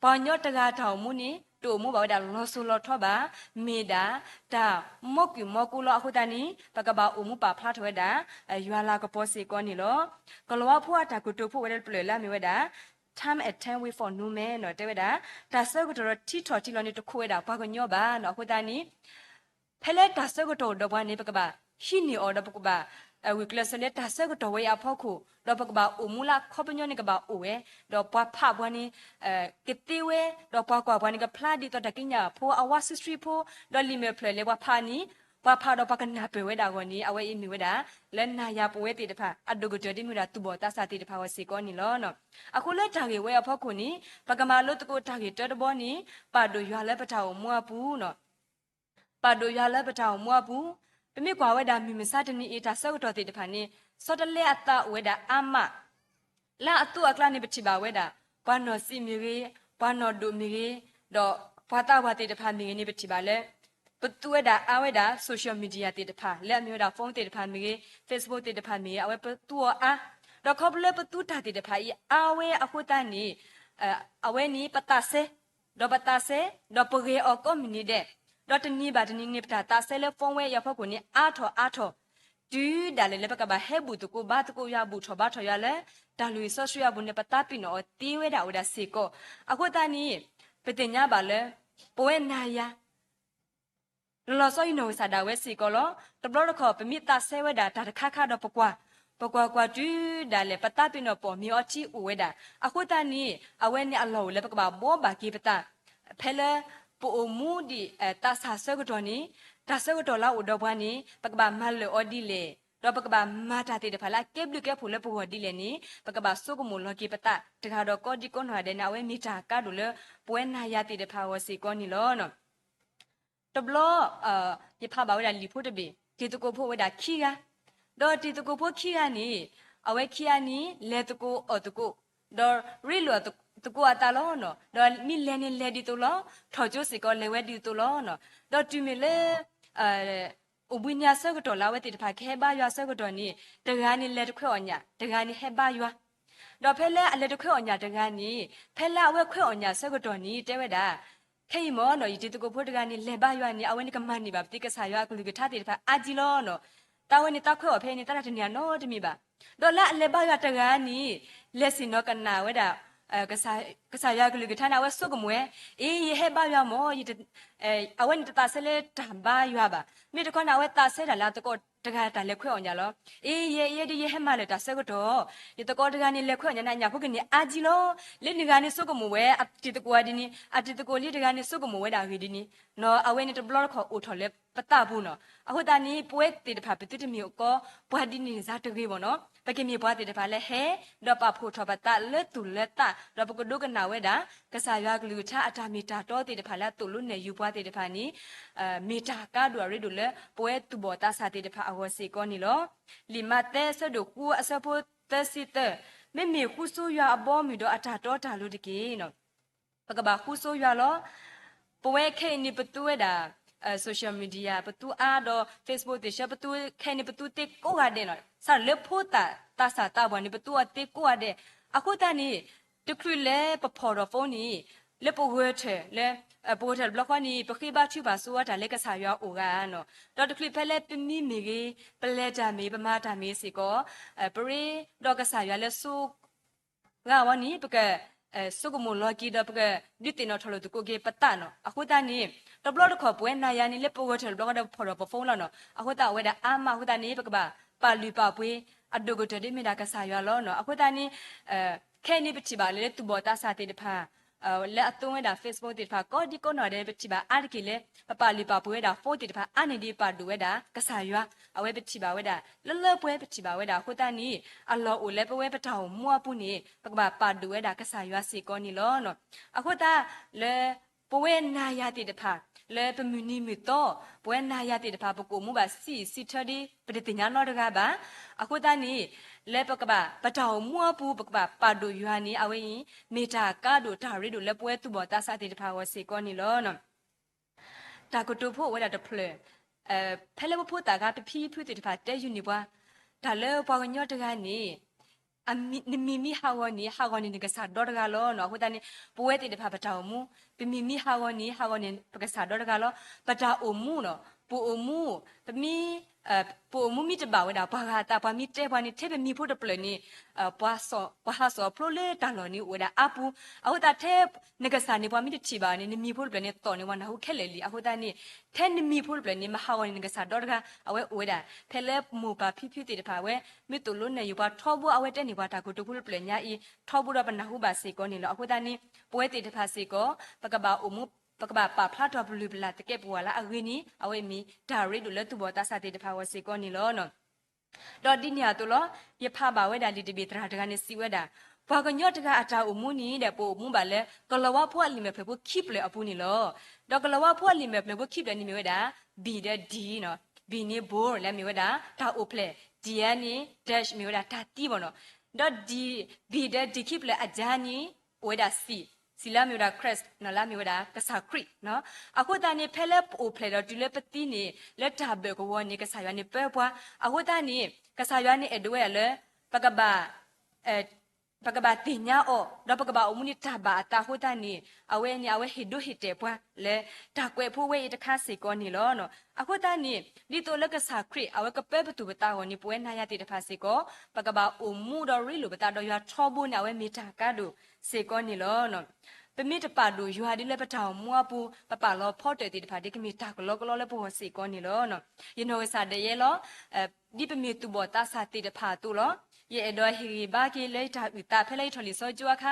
ပှၤကညီတဂၤတၢ်အိၣ်မူန့ၣ် တအိၣ်မူဘၣ်ဝဲဒၣ်လီၤစိၤလီၤထီဘၣ်, မ့ၢ်ဒၣ်တၢ်မီၢ်ကွံာ်မီၢ်ကူလီၤ. အဃိသတးန့ၣ် ပကဘၣ်အိၣ်မူပာ်ဖျါထီၣ်ဝဲဒၣ် ယွၤလၤကပီၤစ့ၢ်ကီးန့ၣ်လီၤ. ကလံးဝါဖိအတၢ်ကတိၤဖိဝဲဒၣ်တဖျၢၣ်လၢအမ့ၢ်ဝဲဒၣ် Time and time wait for no man နီၤ, တဲဝဲဒၣ် တၢ်ဆၢကတီၢ်ဒီးထံထီၣ်ထံလီၤန့ၣ် တခိးဝဲဒၣ်ပှၤကညီဘၣ်နီၤ. အဃိသတးန့ၣ် ဖဲလၢတၢ်ဆၢကတီၢ်အိၣ်ဒီးပှၤန့ၣ် ပကဘၣ် ဟံးန့ၢ်အီၤ ဒီးပကဘၣ် ဂုာ်ကျဲးစၢးလၢတၢ်ဆၢကတီၢ်ဝဲအံၤအဖီခိၣ် ဒီးပကဘၣ်အိၣ်မူလၢအခီပညီန့ၣ်ကဘၣ်အိၣ်ဝဲ, ဒီးပှၤဖးပှၤန့ၣ် ကသ့ဝဲ, ဒီးပှၤကွၢ်ပှၤန့ၣ် ကဖျါဒ်သိးတၢ်ကံးညာ်ဖိ အဝါဆှံဆှံဖိ, ဒီးလံာ်မဲာ်ဖျၢၣ်လၢပှၤဖးန့ၣ် ပှၤဖးဒီးပှၤကနၢ်ပၢၢ်ဝဲဒၣ်အဂီၢ်န့ၣ် အဝဲအံၤမ့ၢ်ဝဲဒၣ် လၢနၤယၤပဝဲသ့ၣ်တဖၣ် အဒိၣ်ကတၢၢ်ဒ်မ့ၢ်ဝဲဒၣ် သူၣ်ဘီၣ်သးစၢ်သ့ၣ်တဖၣ်အဂီၢ်စ့ၢ်ကီးန့ၣ်လီၤ. အဃိလၢတၢ်ဂ့ၢ်ဝဲအဖီခိၣ်န့ၣ် ပကမၤလိသကိးတၢ်ဂ့ၢ်တၢတဘီန့ၣ် ပာ်ဒိၣ်ယွၤလၢပတၢ်အိၣ်မူအပူၤ ပာ်ဒိၣ်ယွၤလၢပတၢ်အိၣ်မူအပူၤ, ပမ့ၢ်ကွၢ်ဝဲဒၣ်မုၢ်မဆါတနံၤအံၤ တၢ်ဆၢကတီၢ်သ့ၣ်တဖၣ်န့ၣ် ဆီတလဲအသးအိၣ်ဝဲဒၣ်အါမး, လၢအသိးအကျါန့ၣ် ပထံၣ်ဘၣ်ဝဲဒၣ် ပှၤနီၢ်စံးမ့ၢ်ဂ့ၤ, ပှၤနီၢ်ဒိၣ်မ့ၢ်ဂ့ၤ, ဒီးပှၤသးပှၢ်သ့ၣ်တဖၣ်မ့ၢ်ဂ့ၤန့ၣ် ပထံၣ်ဘၣ်လၢ ပသူဝဲဒၣ်အါဝဲဒၣ် social media သ့ၣ်တဖၣ် လၢအမ့ၢ်ဝဲဒၣ် phone သ့ၣ်တဖၣ်မ့ၢ်ဂ့ၤ, Facebook သ့ၣ်တဖၣ်မ့ၢ်ဂ့ၤ အဝဲပသူအီၤအါ, ဒီးခီဖျိလၢပသူတၢ်သ့ၣ်တဖၣ်အံၤအါဝဲအဃိသတးန့ၣ် အဝဲန့ၣ်ပသးစဲ ဒီးပသးစဲ ဒီးပဂဲၤအီၤကိးမုၢ်နံၤဒဲး, ဒီးတနံၤဘၣ်တနံၤန့ၣ် ပတၢ်သးစဲလၢ phone ဝဲအံၤအဖီခိၣ်န့ၣ် အါထီၣ်အါထီၣ်, တုၤဒၣ်လဲာ်လၢပကဘၣ်ဟဲဘူၣ်သကိးဘါသကိးယွၤ ဘူၣ်ထီၣ်ဘါထီၣ်ယွၤလၢ တၢ်လုၢ်စီဆှံအပူၤန့ၣ် ပသးပ့ၤနီၣ်အီၤသ့ဝဲဒၣ်အိၣ်ဝဲဒၣ်စ့ၢ်ကီး. အဃိသတးန့ၣ် ပသ့ၣ်ညါဘၣ်လၢ ပဝဲနၤယၤ လီၤလီၤဆီဆီ ယနီၢ်ကစၢ်ဒၣ်ဝဲစ့ၢ်ကီးလီၤ. တဘျီတခီၣ် ပမ့ၢ်သးစဲဝဲဒၣ်တၢ်တခါခါဒီးပကွၢ်, ပကွၢ်ကွၢ်တုၤဒၣ်လဲာ် ပသးပ့ၤနီၣ်ပိာ်မ့ၢ်အီထံအိၣ်ဝဲဒၣ်. အဃိသတးန့ၣ် အဝဲန့ၣ်အလီၢ်အိၣ်လၢပကဘၣ်ဘှီဘၣ်က့ၤပသး ဖဲလၢပအိၣ်မူဒံးသးစၢ်ဆၢကတီၢ်န့ၣ် တၢ်ဆၢကတီၢ်လၢအအိၣ်ဒီးပှၤန့ၣ် ပကဘၣ်မၤလၢာ်အီၤဒ်လဲၣ်, ဒီးပကဘၣ်မၤတၢ်သ့ၣ်တဖၣ်လၢအကဲဘျုးကဲဖှိၣ်လၢပဂီၢ်ဒ်လဲၣ်န့ၣ် ပကဘၣ်ဆိကမိၣ်လီၤက့ၤပသးတဂၤဒီးကိးဒံကိးနီၢ်ဂၤဒဲးန့ၣ် အဝဲမ့ၢ်တၢ်ကါဒိၣ်လၢ ပဝဲနၤယၤသ့ၣ်တဖၣ်အဂီၢ်စ့ၢ်ကီးန့ၣ်လီၤ. တဘျီ ယဖးဘၣ်ဝဲဒၣ်လံာ်ဖိတဘ့ၣ် တံၤသကိးဖိဝဲဒၣ်ခံဂၤ, ဒီးတံၤသကိးဖိခံဂၤန့ၣ် အဝဲခံဂၤန့ၣ် လဲၤသကိးအီၣ်သကိး, ဒီးရ့လိာ်သကိးအသးလီၤ. ဒီးမ့ၢ်လဲၤန့ၣ်လဲၤဒ်သိးလီၤ, ထီၣ်ကၠိစ့ၢ်ကီးလဲၤဝဲဒ်သိးလီၤ. ဒီးတုၤမ့ၢ်လၢ အိၣ်ဘှံးနံၤအဆၢကတီၢ်လၢအဝဲသ့ၣ်တဖၣ်ကဟဲဘါယွၤအဆၢကတီၢ်န့ၣ် တဂၤန့ၣ်လဲၤတခွဲအီၣ်ညၣ်, တဂၤန့ၣ်ဟဲဘါယွၤ ဒီးဖဲလၢအလဲၤတခွဲအီၣ်ညၣ်တဂၤန့ၣ် ဖဲလၢအဝဲခွဲအီၣ်ညၣ်အဆၢကတီၢ်န့ၣ် တဲဝဲဒၣ်, ခဲအံၤမ့ၢ်နီၤ ယတံၤသကိးဖိတဂၤန့ၣ် လဲၤဘါယွၤန့ၣ် အဝဲန့ၣ်ကမၤန့ၢ်ဘၣ်ပသ့ကစၢ်ယွၤအကလုၢ်ကထါသ့ၣ်တဖၣ်အါကံလီၤနီၤ. တၢ်ဝဲန့ၣ်တၢ်ခွဲအီၣ်ဖဲအံၤန့ၣ် တၢ်တန့ၢ်အနီတမံၤဘၣ်. ဒီးလၢအလဲၤဘါယွၤတဂၤန့ၣ် လဲၤဆ့ၣ်နီၤကနၣ်ဝဲဒၣ် ကစၢ်ယွၤအကလုၢ်ကထါန့ၣ် အဝဲဆိကမိၣ်ဝဲ, အ့ ယဟဲဘါယွၤမ့ၢ် အဝဲန့ၣ်တသးစဲလၢတၢ်ဘါယွၤဘၣ်. မ့ၢ်တခီန့ၣ် အဝဲသးစဲဒၣ်လၢအသကိးတဂၤတၢ်လဲၤခွဲအီၣ်ညၣ်လီၤ. အ့ ယဲ ယဲဒ်ယဟဲမၤလၢာ်တၢ်ဆၢကတီၢ် ယသကိးတဂၤန့ၣ် လဲၤခွဲအီၣ်ညၣ်န့ၣ် အညၣ်ဖိကန့ၢ်အါကံလီၤ. လၢနဂၤန့ၣ်ဆိကမိၣ်ဝဲ အတံၤသကိးဒ်န့ၣ် အတံၤသကိးလံတဂၤန့ၣ်ဆိကမိၣ်ဝဲဒၣ်ဂ့ၢ်ဒ်န့ၣ်နီၤ. အဝဲန့ၣ်တဘျီတခီၣ်အိၣ်ထီၣ်လၢပသးပူၤနီၤ. အဃိသတးန့ၣ် ပဝဲသ့ၣ်တဖၣ်ပသုတမ့ၢ်အိၣ်ကီး ပှၤဒ်န့ၣ်စ့ၢ်တဂ့ၤဘၣ်နီၤ. ပကမ့ၢ်ပှၤသ့ၣ်တဖၣ်လၢဟဲ ဒီးပာ်ဖှိၣ်ထီၣ်ပသးလၢသူၣ်လၢသး ဒီးပကဒိကနၣ်ဝဲဒၣ် ကစၢ်ယွၤအကလုၢ်ကထါအတၢ်မ့ၢ်တၢ်တီသ့ၣ်တဖၣ်လၢအသိၣ်လိနဲၣ်ယုၤပှၤသ့ၣ်တဖၣ်န့ၣ် မ့ၢ်တၢ်ကါဒိၣ်အရ့ဒိၣ်လၢပဝဲသူၣ်ဘီၣ်သးစၢ်သ့ၣ်တဖၣ်အဂီၢ်စ့ၢ်ကီးန့ၣ်လီၤ. လံာ်မးသဲအဆၢဒိၣ်ဃုအဆၢဖိသၢဆံသၢ, မ့မ့ၢ်ဃူဆိယွၤအဘီအမုၢ်ဒီးအတၢ်တီတၢ်လိၤတက့ၢ်. ပကဘၣ်ဃူဆိယွၤလီၤ. ပဝဲခဲအံၤန့ၣ်ပသူဝဲဒၣ် social media ပသူအါဒီး Facebook သ့ၣ်ဆၢ ပသူခဲအံၤန့ၣ် ပသူသ့ကိးဂၤဒဲးနီၤ. စးထီၣ်လၢဖိသၣ်သးစၢ်သးပှၢ်န့ၣ် ပသူအီၤသ့ကိးဂၤဒဲး. အဃိသတးန့ၣ် တချုးလၢပဖီၣ်ထီၣ် phone န့ၣ် လၢပဂဲၤထၢၣ်လၢ ပဂဲၤထၢၣ်တဘျီဃီန့ၣ် ပဃ့ဘါထုကဖၣ်ဆိဝဲတၢ်လၢကစၢ်ယွၤအအိၣ်ဂၤနီၤ. ဒီးတချုးဖဲလၢပမံမ့ၢ်ဂ့ၤ, ပလဲၤတၢ်မ့ၢ်ဂ့ၤ, ပမၤတၢ်မ့ၢ်ဂ့ၤစ့ၢ်ကီး ပရ့ဒီးကစၢ်ယွၤလၢဆိ ဂၤဝဲန့ၣ် ပက ဆိကမိၣ်လီၤက့ၤဒီး ပကဒုးသ့ၣ်နီၣ်ထီၣ်လိာ်သကိးက့ၤပသးနီၤ. အဃိသတးန့ၣ် တဘျီတခီၣ်ပဝဲနၤယၤန့ၣ် လၢပဂဲၤထၢၣ်တဘျီဃီဒီး ပဖီၣ်ထီၣ်ပ phone လီၤနီၤ. အဃိသတးအဝဲဒၣ်အါမး အဃိသတးန့ၣ် ပကဘၣ်ပာ်လုၢ်ပာ်ပှ့ၤ အဒိၣ်ကတၢၢ်ဒ်မ့ၢ်ဒၣ်ကစၢ်ယွၤလီၤနီၤ. အဃိသတးန့ၣ် ခဲအံၤန့ၣ်ပထံၣ်ဘၣ်လၢသူၣ်ဘီၣ်သးစၢ်သ့ၣ်တဖၣ် လၢအသူဝဲဒၣ် Facebook သ့ၣ်တဖၣ် ကိးဒံကိးနီၢ်ဂၤဒဲး ပထံၣ်ဘၣ်အါတက့ၢ်လၢ ပပာ်လုၢ်ပာ်ပှ့ၤဝဲဒၣ် phone သ့ၣ်တဖၣ်အါန့ၢ်ဒံး ပာ်ဒိၣ်ဝဲဒၣ်ကစၢ်ယွၤ အဝဲပထံၣ်ဘၣ်ဝဲဒၣ် လၢလၢပှဲၤပထံၣ်ဘၣ်ဝဲဒၣ်. အဃိသတးန့ၣ် အလီၢ်အိၣ်လၢပဝဲပတၢ်အိၣ်မူအပူၤန့ၣ် ပကဘၣ်ပာ်ဒိၣ်ဝဲဒၣ်ကစၢ်ယွၤစ့ၢ်ကီးန့ၣ်လီၤ. အဃိသတးလၢ ပဝဲနၤယၤသ့ၣ်တဖၣ် လၢပမုၢ်နံၤမုၢ်သီ ပဝဲနၤယၤသ့ၣ်တဖၣ် ပကအိၣ်မူဘၣ်ဆံးဆံးထၢဒ် ပတသ့ၣ်ညါနီတဂၤဘၣ်. အဃိသတးန့ၣ် လၢပကဘၣ် ပတၢ်အိၣ်မူအပူၤ ပကဘၣ်ပာ်ဒိၣ်ယွၤန့ၣ် အဝဲအံၤ မ့ၢ်တၢ်ကါဒိၣ်တၢ်ရ့ဒိၣ်လၢပဝဲသူၣ်ဘီၣ်သးစၢ်သ့ၣ်တဖၣ်အဂီၢ်စ့ၢ်ကီးန့ၣ်လီၤ. တၢ်ကတိၤဖိအိၣ်ဝဲဒၣ်တဖျၢၣ်, ဖဲလၢပဖိသၣ်ခါ ပဖံဖုသ့ၣ်တဖၣ်တဲယုာ်န့ၢ်ပှၤ, တၢ်လၢပှၤကညီတဂၤန့ၣ် နမံၤမံဟးဂီၤန့ၣ် ဟးဂီၤန့ၣ်နကစၢ်ဒီတဂၤလီၤနီၤ. အဃိသတးန့ၣ် ပဝဲသ့ၣ်တဖၣ်ပတၢ်အိၣ်မူ ပမံၤမံဟးဂီၤန့ၣ် ဟးဂီၤန့ၣ်ပကစၢ်ဒီတဂၤလီၤ. ပတၢ်အိၣ်မူနီၤ ပအိၣ်မူ ပမံၤ ပအိၣ်မူမ့ၢ်တဘၣ်ဝဲဒၣ် ပှၤဂၤအသး ပှၤမ့ၢ်တဲပှၤန့ၣ် ထဲပမံၤဖိတဖျၢၣ်န့ၣ် ပှၤဟးစီၣ်အဖျိလၢတၢ်လီၢ်န့ၣ်အိၣ်ဝဲဒၣ်အါပူၤ, အဃိသတးထဲ နကစၢ်န့ၣ် ပှၤမ့ၢ်တထံၣ်ဘၣ်န့ၣ် နမံၤဖိတဖျၢၣ်န့ၣ် သီၣ်န့ၢ်ပှၤနၢ်ဟူခဲလၢာ်လံ. အဃိသတးန့ၣ် ထဲနမံၤဖိတဖျၢၣ်န့ၣ် မဟးဂီၤန့ၣ် နကစၢ်ဒီတဂၤ အဝဲအိၣ်ဝဲဒၣ် ဖဲလၢမိၢ်ပၢ်ဖံဖုသ့ၣ်တဖၣ်ဝဲ မ့ၢ်သိၣ်လိနဲၣ်ယိၤပှၤထီဘိ အဝဲတဲန့ၢ်ပှၤတၢ်ကတိၤဖိတဖျၢၣ်ညါအံၤ ထီဘိဒီးပနၢ်ဟူဘၣ်စ့ၢ်ကီးန့ၣ်လီၤ. အဃိသတးန့ၣ် ပဝဲသ့ၣ်တဖၣ်စ့ၢ်ကီး ပကဘၣ်အိၣ်မူ ပကဘၣ်ပာ်ဖျါထီၣ်ပလုၢ်ပလၢ်သကဲးပဝးလၢအဂ့ၤန့ၣ် အဝဲမ့ၢ်တၢ်ရ့ဒိၣ်လၢသူၣ်ဘီၣ်သးစၢ်သ့ၣ်တဖၣ်အဂီၢ်စ့ၢ်ကီးန့ၣ်လီၤ. ဒီးဒ်န့ၣ်အသိးလီၤ, ယဖးဘၣ်ဝဲဒၣ်လံာ်တဘ့ၣ်သရၣ်တဂၤန့ၣ်စံးဝဲဒၣ်, ပှၤကညီတဂၤအတၢ်အိၣ်မူန့ၣ်ဒီး ပအိၣ်မူဘၣ်လၢ ကလီၤဝါဖိအလံာ်မဲာ်ဖျၢၣ်ဖိခံဖျၢၣ်အပူၤန့ၣ်လီၤ. ဒီးကလီၤဝါဖိအလံာ်မဲာ်ဖျၢၣ်ဖိခံဖျၢၣ်န့ၣ်မ့ၢ်ဝဲဒၣ် B ဒီး D နီၤ. B န့ၣ် bold လၢမ့ၢ်ဝဲဒၣ်တၢ်အိၣ်ဖျဲၣ်, D န့ၣ် dash မ့ၢ်ဝဲဒၣ်တၢ်သံမ့ၢ်နီၤ. ဒီး B ဒီး D ခံဖျၢၣ်အကြားန့ၣ် အိၣ်ဝဲဒၣ်စံၣ်, စံၣ်လၢအမ့ၢ်ဝဲဒၣ် Christ နီၤ လၢအမ့ၢ်ဝဲဒၣ်ကစၢ်ခရံာ်နီၤ. အဃိသတးန့ၣ် ဖဲလၢပအိၣ်ဖျဲၣ်ဒီးတုၤလၢပသံန့ၣ် လၢတၢ်ဘၢၣ်ကဝီၤန့ၣ် ကစၢ်ယွၤန့ၣ်ပၢပှၤ, အဃိသတးန့ၣ် ကစၢ်ယွၤန့ၣ်အဲၣ်ဒိးဝဲဒၣ်လၢ ပကဘၣ် ပကဘၣ်သ့ၣ်ညါအီၤ ဒီးပကဘၣ်အိၣ်မူန့ၣ်တၢ်ဘၣ်အသးအဃိသတးန့ၣ် အဝဲန့ၣ် အဝဲဟ့ၣ်ဒိဟ့ၣ်တဲာ်ပှၤလၢ တၢ်ကွဲးဖိဝဲအံၤတခါစ့ၢ်ကီးန့ၣ်လီၤ. အဃိသတးန့ၣ် ဒ်သိးလၢကစၢ်ခရံာ် အဝဲကပၢပသူၣ်ပသးအဂီၢ်န့ၣ် ပဝဲနၤယၤသ့ၣ်တဖၣ်စ့ၢ်ကီး ပကဘၣ်အိၣ်မူဒီးရ့လိာ်ပသးဒီးယွၤထီဘိန့ၣ် အဝဲမ့ၢ်တၢ်ကါဒိၣ်စ့ၢ်ကီးန့ၣ်လီၤ. ပမ့ၢ်တပာ်ဒိၣ်ယွၤဒ်လၢပတၢ်အိၣ်မူအပူၤ ပပာ်လီၤဖီတၢၣ်သ့ၣ်တဖၣ်ဒ်ကမ့ၢ်တၢ်ကလီကလီလၢပဂီၢ်စ့ၢ်ကီးန့ၣ်လီၤ. ယနီၢ်ကစၢ်ဒၣ်ယဲလီၤ ဒ်ပမ့ၢ်သူၣ်ဘီၣ်သးစၢ်သ့ၣ်တဖၣ်အသိးလီၤ. ယအဲၣ်ဒိးဟ့ၣ်ဂံၢ်ဘါက့ၤလၢယတၢ်အုၣ်သးဖဲလၢယထီၣ်လံာ်စီဆှံကၠိအခါ,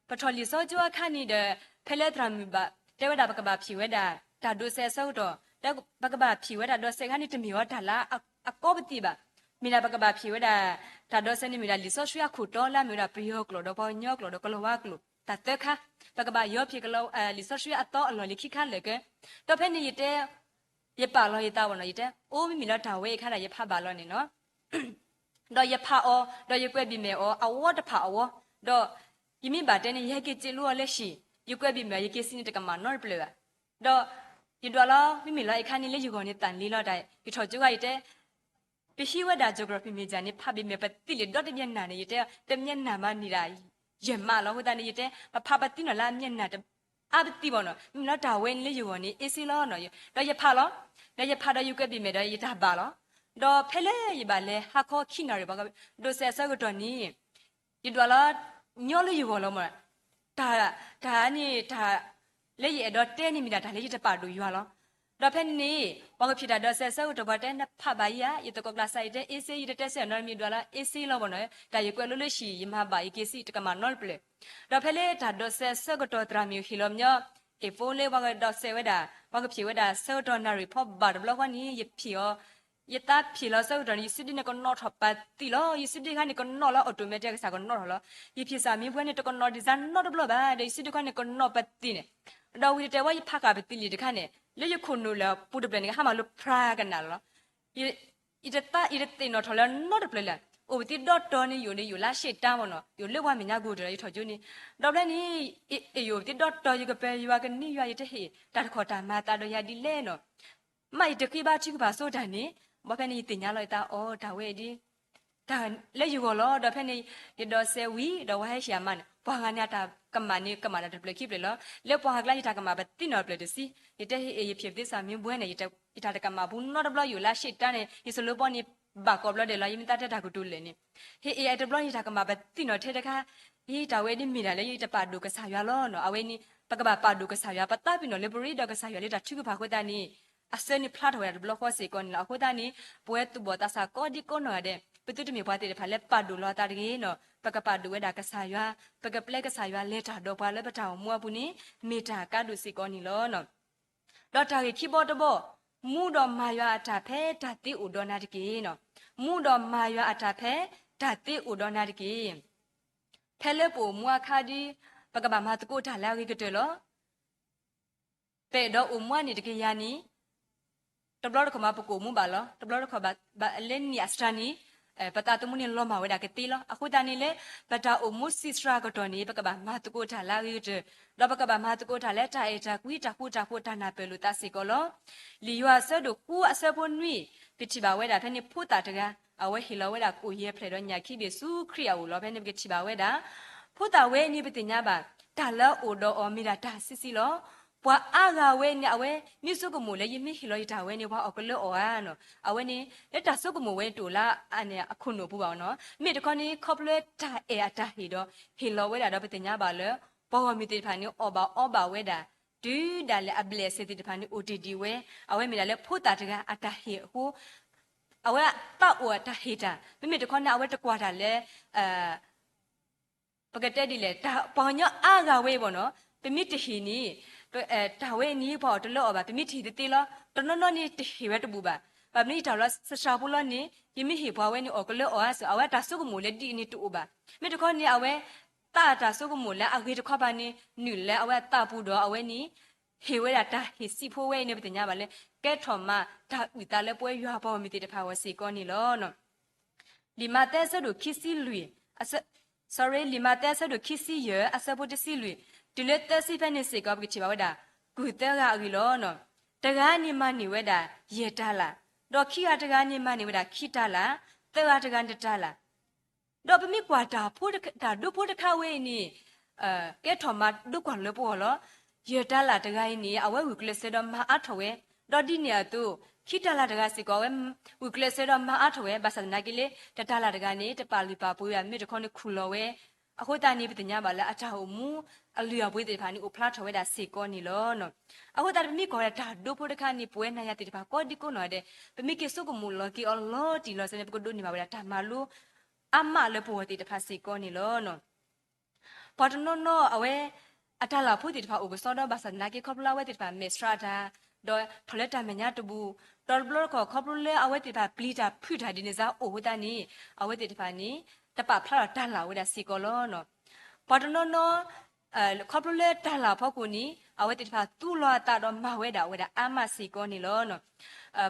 ပထီၣ်လံာ်စီဆှံကၠိအခါန့ၣ်ဒီး ဖဲလၢသရၣ်မုၣ်ဘၣ်တဲဝဲဒၣ် ပကဘၣ်ဖံးဝဲဒၣ် တၢ်ဒိးစဲးအဆၢကတီၢ်, ပကဘၣ်ဖံးဝဲဒၣ်တၢ်ဒိးစဲးအခါန့ၣ် တမ့ၢ်အီၤတၢ်လၢအကီပသံးဘၣ်. မ့ၢ်ဒၣ်ပကဘၣ်ဖံးဝဲဒၣ် တၢ်ဒိးစဲးန့ၣ် မ့ၢ်ဒၣ်လံာ်စီဆှံအခိၣ်တီလၢအမ့ၢ်ဝဲဒၣ်ပယီၤကျိာ်ဒီးပှၤကညီကျိာ်ဒီးကလီၤဝါကျိာ် တၢ်သၢခါ, ပကဘၣ်ယီၤဖံးအလံာ်စီဆှံအသီအလီၢ်လံၤခံခါလၢာ်ကဲ. ဒီးဖဲန့ၣ်ယတဲ ယပာ်လီၤယသးဝဲနီၤ, ယတဲအိၣ်မ့မ့ၢ်လၢတၢ်ဝဲအခါဒၣ် ယဖးဘၣ်လီၤန့ၣ်နီၤ. ဒီးယဖးအီၤ ဒီးယကွဲးဘံၣ်မဲာ်အီၤ အဝီတဖၣ်အဝီ, ဒီးယမ့ၢ်ဘၣ်တဲန့ၣ် ယဟဲက့ၤစ့လိအီၤလၢဟံၣ်, ယကွဲးဘံၣ်မဲာ် ယက့ၤစံးန့ၣ်တကမၣ်နီတဖျၢၣ်ဘၣ်. ဒီးယဒွးလီၤ မ့မ့ၢ်လီၤအခါန့ၣ်လၢယဂီၢ်န့ၣ်သးလံလီၤတၢ်, ယထီၣ်ကၠိဂၤယတဲ ပဟံးဝဲဒၣ် geography major န့ၣ် ဖးဘံၣ်မဲာ်ပသံးလံာ်ဒီတမျၢ်နၢ်န့ၣ် ယတဲ တမျၢ်နၢ်မးန့ၣ်ဒၣ် ယဲၢ်မးလီၤ. အဃိသတးန့ၣ် ယတဲ ပဖးပသံးနီၤလၢအမျၢ်နၢ် အါပသံးဘၣ်နီၤ, မ့မ့ၢ်လၢတၢ်ဝဲန့ၣ်လၢယဂီၢ်န့ၣ် အ့စ့လီၤနီၤ. ဒီးယဖးလီၤ, ဒီးယဖးဒီးယကွဲးဘံၣ်မဲာ်ဒီး ယတၢ်ဘၣ်လီၤ. ဒီးဖဲလၢယဘၣ်လဲၤဟါခီခံနၣ်ရံၣ် ပှၤကဒိးစဲးအဆၢကတီၢ်န့ၣ် ယဒွးလီၤ ညီလၢယဂီၢ်လီၤမး, တၢ် တၢ်န့ၣ် တၢ် လၢယအဲၣ်ဒိးတဲန့ၣ်မ့ၢ်ဒၣ်တၢ်လၢယတပာ်ဒိၣ်ယွၤလီၤ. ဒီးဖဲန့ၣ် ပှၤကဖံးတၢ်ဒိးစဲးအဆၢကတီၢ် ပှၤတဲနဖးဘၣ်ယၤ ယသကိးကျါစး ယတဲအ့စ့ ယတတဲဆၢနီတမံၤ ဒွးလီၤအ့စ့လီၤဘၣ်နီၤ, တၢ်ယကွဲးလိလၢဟံၣ် ယမၤဘၣ်ယက့ၤစံးတကမၣ်နီတဖျၢၣ်. ဒီးဖဲလၢတၢ်ဒိးစဲးအဆၢကတီၢ် သရၣ်မုၣ်ဟ့ၣ်လီၤမညီ အ့ၣ်ဖိလၢပှၤကဒိးစဲးဝဲဒၣ် ပှၤကဖံးဝဲဒၣ်ဆၢကတီၢ်နၣ်ရံၣ်ဖီဘၣ်တဘျီဃီန့ၣ် ယဖံးအီၤ ယသးဖံးလီၤဆၢကတီၢ်န့ၣ် ယစုဒ့န့ၣ်ကနီၤထီၣ်ပသံးလီၤ. ယစုဒ့ခါန့ၣ်ကနီၤလၢ automatic ကစၢ်ကနီၤထီၣ်လီၤ. ယဖံးစၢ်မံၤပှဲၤန့ၣ် တကနီၤဒံးစၢ်နီတဘျီဘၣ် ဒီးယစုဒ့ခါန့ၣ်ကနီၤပသံးန့ၣ်, ဒီးဝံၤတတဲဝဲ ယဖးဃာ်ပသံးလံာ်တခါန့ၣ် လၢယခိၣ်နူာ်လၢပူၤတဖျၢၣ်န့ၣ် ကဟါမၢ်လၢ ပြၤ ကနၣ်လီၤ. ယတသ့ၣ်နီၣ်ထီၣ်လၢနီတဖျၢၣ်လၢၤ. အိၣ်ပသံးဒီတီၤန့ၣ် ယိာ်န့ၣ် ယိာ်လၢရှ့ၣ်တၢ်မ့ၢ်နီၤ, ယိာ်လၢပှၤမဲာ်ညါဂိၢ်တၢ်လီၤ ယထီၣ်ကၠိန့ၣ်. ဒီးဖဲန့ၣ် ယအိၣ်ပသံးဒီတီၤ ယကပၢၤယွၤကနံၤယွၤ ယတဟ့ၣ်တၢ်တခီၣ်တၢ်မၤသးဒီးယၤဒ်လဲၣ်နီၤ. မ့ၢ်ယတဃ့ဘါထုကဖၣ်ဆိတၢ်န့ၣ် ဘၣ်ဖဲန့ၣ် ယသ့ၣ်ညါလီၤယသးအီၤ တၢ်ဝဲဒ် တၢ်လၢယဂီၢ်လီၤ. ဒီးဖဲန့ၣ် ယဒိးစဲးဝံၤ ဒီးပှၤဟဲဟံးအမါန့ၣ် ပှၤဂၤန့ၣ် အတၢ်ကမၣ်န့ၣ် ကမၣ်ဒၣ်တဖျၢၣ်ခံဖျၢၣ်လီၤ. လၢပှၤဂၤကျါ ယတၢ်ကမၣ်ပသံးနီၣ်တဖျၢၣ်တဆံ, ယတဲဟ့ၣ်အ့ၣ် ယဖံးပသံးစၢ်မံၤဘှဲန့ၣ် ယတၢ်တကမၣ်ပူၤနီတဘျီ ယိာ်လၢရှ့ၣ်တၢ်န့ၣ် ယစလိပီန့ၣ် ဘၣ်ကိးဘျီဒဲးလီၤ. ယမ့ၢ်သးတဲတၢ်ကတိၤလၢာ်န့ၣ် ဟ့ၣ်အ့ၣ် ယတဘျီန့ၣ် ယတၢ်ကမၣ်ပသံးနီၣ်ထဲတခါ, ဟ့ၣ် တၢ်ဝဲဒ်မ့ၢ်ဒၣ်လၢယတပာ်ဒိၣ်ကစၢ်ယွၤလီၤနီၤ. အဝဲန့ၣ် ပကဘၣ်ပာ်ဒိၣ်ကစၢ်ယွၤ ပသးပ့ၤနီၣ်လၢပရ့ဒီးကစၢ်ယွၤလၢတၢ်ထုကဖၣ်အဃိသတးန့ၣ် အဆၢန့ၣ်ဖျါထီၣ်ဝဲဒၣ်တဘျီဃီစ့ၢ်ကီးန့ၣ်လီၤ. အဃိသတးန့ၣ် ပဝဲသူၣ်ဘီၣ်သးစၢ်ကိးဒံကိးနီၢ်ဂၤဒဲး ပသုတမ့ၢ်ပှၤသ့ၣ်တဖၣ်လၢပာ်ဒိၣ်လီၤအသးတဂ့ၤနီၤ. ပကပာ်ဒိၣ်ဝဲဒၣ်ကစၢ်ယွၤ, ပကပျဲကစၢ်ယွၤလဲၤတၢ်ဒီးပှၤလၢပတၢ်အိၣ်မူအပူၤန့ၣ် မ့ၢ်တၢ်ကါဒိၣ်စ့ၢ်ကီးန့ၣ်လီၤ. ဒီးတၢ်ဂ့ၢ်ခံဘီတဘီ, မူဒီးမၤယွၤအတၢ်ဖဲတၢ်သ့အိၣ်ဒီးနၤတက့ၢ်နီၤ. မူဒီးမၤယွၤအတၢ်ဖဲတၢ်သ့အိၣ်ဒီးနၤတက့ၢ်. ဖဲလၢပအိၣ်မူအခါဒ် ပကဘၣ်မၤသကိးတၢ်လၢအဂ့ၤကတၢၢ်လီၤ. ပအဲၣ်ဒိးအိၣ်မူန့ၣ်တကယၤန့ၣ် တဘျီတခီၣ်မးပကအိၣ်မူဘၣ်လီၤ. တဘျီတခီၣ်ဘၣ်လၢနံၣ်အစှၤန့ၣ် ပသးသမူန့ၣ်လီၤမၢ်ဝဲဒၣ်ကသ့လီၤ. အဃိသတးန့ၣ်လၢ ပတၢ်အိၣ်မူဆံးစှၤကတီၢ်န့ၣ် ပကဘၣ်မၤသကိးတၢ်လၢအဂ့ၤကတၢၢ်, ဒီးပကဘၣ်မၤသကိးတၢ်လၢတၢ်အဲၣ်တၢ်ကွံ တၢ်ဃူတၢ်ဖိး တၢ်နၢ်ပၢၢ်လိာ်သးစ့ၢ်ကီးလီၤ. လံာ်ယိၤဟၣ်အဆၢဒိၣ်ဃုအဆၢဖိနွံ, ပထံၣ်ဘၣ်ဝဲဒၣ်ဖဲန့ၣ်ဖိသၣ်တဂၤ အဝဲဟ့ၣ်လီၤဝဲဒၣ်ကိၣ်ယဲၢ်ဖျၢၣ်ဒီးညၣ်ခံဘ့ၣ်ဆူခရံာ်အအိၣ်လီၤ. ဖဲန့ၣ်ပကထံၣ်ဘၣ်ဝဲဒၣ် ဖိသၣ်ဝဲန့ၣ်ပသ့ၣ်ညါဘၣ် တၢ်လၢအအိၣ်ဒီးအီၤမ့ၢ်ဒၣ်တၢ်ဆံးဆံးလီၤ. ပှၤအါဂၤဝဲန့ၣ် အဝဲမ့ၢ်ဆိကမိၣ်လၢယမ့ၢ်ဟ့ၣ်လီၤယတၢ်ဝဲန့ၣ် ပှၤအီၣ်ကလၢအီၣ်ဧါနီၤ. အဝဲန့ၣ် လၢတၢ်ဆိကမိၣ်ဝဲန့ၣ်တအိၣ်လၢအခိၣ်နူာ်ပူၤဘၣ်နီၤ. မ့ၢ်တခီန့ၣ် ခီဖျိတၢ်အဲၣ်အတၢ်ဟ့ၣ်ဒီး ဟ့ၣ်လီၤဝဲဒၣ်ဒီး ပသ့ၣ်ညါဘၣ်လၢ ပှၤဂီၢ်မုၢ်သ့ၣ်တဖၣ်န့ၣ် အီၣ်ဘၣ်အီဘၣ်ဝဲဒၣ် တုၤဒၣ်လဲာ်အဘျဲၣ်စဲးသ့ၣ်တဖၣ်န့ၣ် အိၣ်တ့ၢ်ဒံးဝဲ, အဝဲမ့ၢ်ဒၣ်လၢဖိသၣ်တဂၤအတၢ်ဟ့ၣ်အဃိ အဝဲသးအိၣ်အတၢ်ဟ့ၣ်တၢ်, မ့မ့ၢ်တခီန့ၣ် အဝဲတကွၢ်တၢ်လၢ ပကတဲဒ်လဲၣ်, ပှၤကညီအါဂၤဝဲအံၤဘၣ်နီၤ, ပမ့ၢ်တဟ့ၣ်န့ၣ် တၢ်ဝဲအံၤန့ၣ် ပှၤအီၣ်တလၢအီၣ်ဘၣ်, ပမ့ၢ်တဟ့ၣ်သ့သ့လီၤ. တနီၤနီၤန့ၣ် တဟ့ၣ်ဝဲတဘူၣ်ဘၣ်. ဘၣ်မနုၤယတၢ်လီၤစှၤဖိလီၤန့ၣ် ယမ့ၢ်ဟ့ၣ်ပှၤဝဲန့ၣ် အီၣ်ကလၢအီၣ်ဧါစ့ၢ် အဝဲတၢ်ဆိကမိၣ်လၢဒ်အံၤန့ၣ်တအိၣ်ဘၣ်. မ့ၢ်တခီန့ၣ် အဝဲသးအတၢ်ဆိကမိၣ်လၢအဂ့ၤတခီပၤန့ၣ် နုာ်လၢအဝဲအသးပူၤဒီး အဝဲန့ၣ် ဟ့ၣ်ဝဲဒၣ်တၢ်ဟ့ၣ်စံးဖိဝဲအံၤန့ၣ် ပသ့ၣ်ညါဘၣ်လၢ ကဲထီၣ်မးတၢ်အုၣ်သးလၢပဝဲယွၤပှၤဂီၢ်မုၢ်သ့ၣ်တဖၣ်အဂီၢ်စ့ၢ်ကီးန့ၣ်လီၤ. လံာ်မးသဲအဆၢဒိၣ်ခံဆံလွံၢ်, အဆၢ, sorry, လံာ်မးသဲအဆၢဒိၣ်ခံဆံယဲၢ် အဆၢဖိတဆံလွံၢ်, တုၤလၢသၢဆံဖဲန့ၣ်စ့ၢ်ကီး ပကထံၣ်ဘၣ်ဝဲဒၣ် ကုၢ်သၢဂၤအဂ့ၢ်လီၤ. တဂၤန့ၣ်မၤန့ၢ်ဝဲဒၣ် ယဲၢ်တၤလၣ်, ဒီးခံဂၤတဂၤန့ၣ်မၤန့ၢ်ဝဲဒၣ် ခံတၤလၣ်, သၢဂၤတဂၤန့ၣ် တတၤလၣ်. ဒီးပမ့ၢ်ကွၢ်တၢ်ဖိတခါ, တၢ်ဒိဖိတခါဝဲအံၤန့ၣ် ကဲထီၣ်မးဒိကွၢ်လၢပဂီၢ်လီၤ. ယဲၢ်တၤလၣ်တဂၤအံၤန့ၣ် အဝဲဂုာ်ကျဲးစၢးဒီးမၤအါထီၣ်ဝဲ, ဒီးဒ်န့ၣ်အသိး ခံတၤလၣ်တဂၤစ့ၢ်ကီး အဝဲဂုာ်ကျဲးစၢးဒီးမၤအါထီၣ်ဝဲ, ဘၣ်ဆၣ်သနာ်က့လၢ တတၤလၣ်တဂၤန့ၣ် တပာ်လုၢ်ပာ်ပှ့ၤဝဲ မ့ၢ်တခီန့ၣ်ခူၣ်လီၤဝဲ. အဃိသတးန့ၣ် ပသ့ၣ်ညါဘၣ်လၢအတၢ်အိၣ်မူအလုၢ်အပှ့ၤသ့ၣ်တဖၣ်န့ၣ် အိၣ်ဖျါထီၣ်ဝဲဒၣ်စ့ၢ်ကီးန့ၣ်လီၤ. အဃိသတး ပမ့ၢ်ကွၢ်ဝဲဒၣ်တၢ်ဒိဖိတခါန့ၣ် ပဝဲနၤယၤသ့ၣ်တဖၣ်ကိးဒံကိးနီၢ်ဂၤဒဲး ပမ့ၢ်က့ၤဆိကမိၣ်လီၤက့ၤအီၤလီၤတံၢ်လီၤဆဲးန့ၣ် ပကဒိးန့ၢ်ဘၣ်ဝဲဒၣ်တၢ်မၤလိ အါမးလၢပဂီၢ်သ့ၣ်တဖၣ်စ့ၢ်ကီးန့ၣ်လီၤ. ပှၤတနီၤနီၤအဝဲ အတၤလၣ်ဖိသ့ၣ်တဖၣ်အိၣ်ကစီဒီ ဘၣ်ဆၣ်သနာ်က့ ခီဖျိလၢအဝဲသ့ၣ်တဖၣ်မဲာ်ဆှးတၢ်, ဒီးထီၣ်လၢတၢ်မဲာ်ညါတဘူၣ်, ဒီးတဘျီတခီၣ် ခီဖျိလၢအဝဲသ့ၣ်တဖၣ်ပျံၤတၢ်ဖုးတၢ်ဒ်န့ၣ်စ့ၢ်အိၣ်အဃိသတးန့ၣ် အဝဲသ့ၣ်တဖၣ်န့ၣ် တပာ်ဖျါထီၣ်တၢ်လၣ်ဝဲဒၣ်စ့ၢ်ကီးလီၤ. ပှၤတနီၤနီၤ ခီဖျိလၢတၤလၣ်အဖီခိၣ်န့ၣ် အဝဲသ့ၣ်တဖၣ်သူလီၤအသးဒီးမၤဝဲဒၣ်ဝဲဒၣ်အါမးစ့ၢ်ကီးန့ၣ်လီၤ.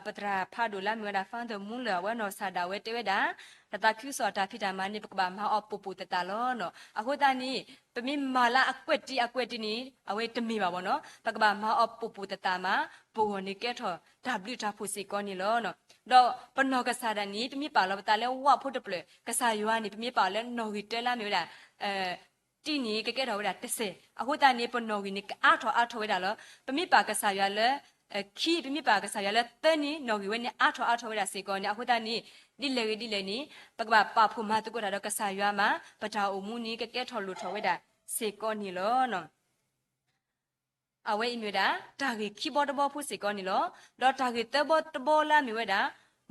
ပသရၣ်ဖးဒိၣ်လၢအမ့ၢ်ဝဲဒၣ် Father Muller အဝဲနီၢ်ကစၢ်ဒၣ်ဝဲတဲဝဲဒၣ်, တၢ်သးခုကစီၣ်တၢ်ဖံးတၢ်မၤန့ၣ် ပကဘၣ်မၤအီၤပိာ်ပိာ်သၣ်သၣ်လီၤ. အဃိသတးန့ၣ် ပမ့ၢ်မၤလၢအကွဲးတံၢ်အကွဲးတံၢ်န့ၣ် အဝဲတမ့ၢ်ဘၣ်ဘၣ်နီၤ, ပကဘၣ်မၤအီၤပိာ်ပိာ်သၣ်သၣ်မး, ပဂီၢ်န့ၣ်ကဲထီၣ်တၢ်ဘျုးတၢ်ဖှိၣ်စ့ၢ်ကီးန့ၣ်လီၤ. ဒီးပနီၢ်ကစၢ်ဒၣ်န့ၣ် ပမ့ၢ်ပာ်လီၤပသးလၢဝၣ်ဖိတဖျၢၣ်, ကစၢ်ယွၤန့ၣ် ပမ့ၢ်ပာ်အီၤလၢနီၣ်ဂံၢ်တၢလၢအမ့ၢ်ဝဲဒၣ် တံၢ်န့ၣ် ကကဲထီၣ်ဝဲဒၣ်တစဲး, အဃိသတးန့ၣ် ပနီၣ်ဂံၢ်န့ၣ် ကအါထီၣ်အါထီၣ်ဝဲဒၣ်လီၤ. ပမ့ၢ်ပာ်ကစၢ်ယွၤလၢ ခံ, ပမ့ၢ်ပာ်ကစၢ်ယွၤလၢသၢန့ၣ် နီၣ်ဂံၢ်ဝဲန့ၣ် အါထီၣ်အါထီၣ်ဝဲဒၣ်စ့ၢ်ကီးန့ၣ်. အဃိသတးန့ၣ် ဒ်လဲၣ်ဂ့ၤဒ်လဲၣ်န့ၣ် ပကဘၣ်ပာ်ဖှိၣ်မၤသကိးတၢ်ဒီးကစၢ်ယွၤမး, ပတၢ်အိၣ်မူန့ၣ် ကကဲထီၣ်လိၣ်ထီၣ်ဝဲဒၣ်စ့ၢ်ကီးန့ၣ်လီၤ. အဝဲအံၤမ့ၢ်ဝဲဒၣ် တၢ်ဂ့ၢ်ခံဘီတဘီဖိစ့ၢ်ကီးန့ၣ်လီၤ. ဒီးတၢ်ဂ့ၢ်သၢဘီတဘီလၢအမ့ၢ်ဝဲဒၣ်,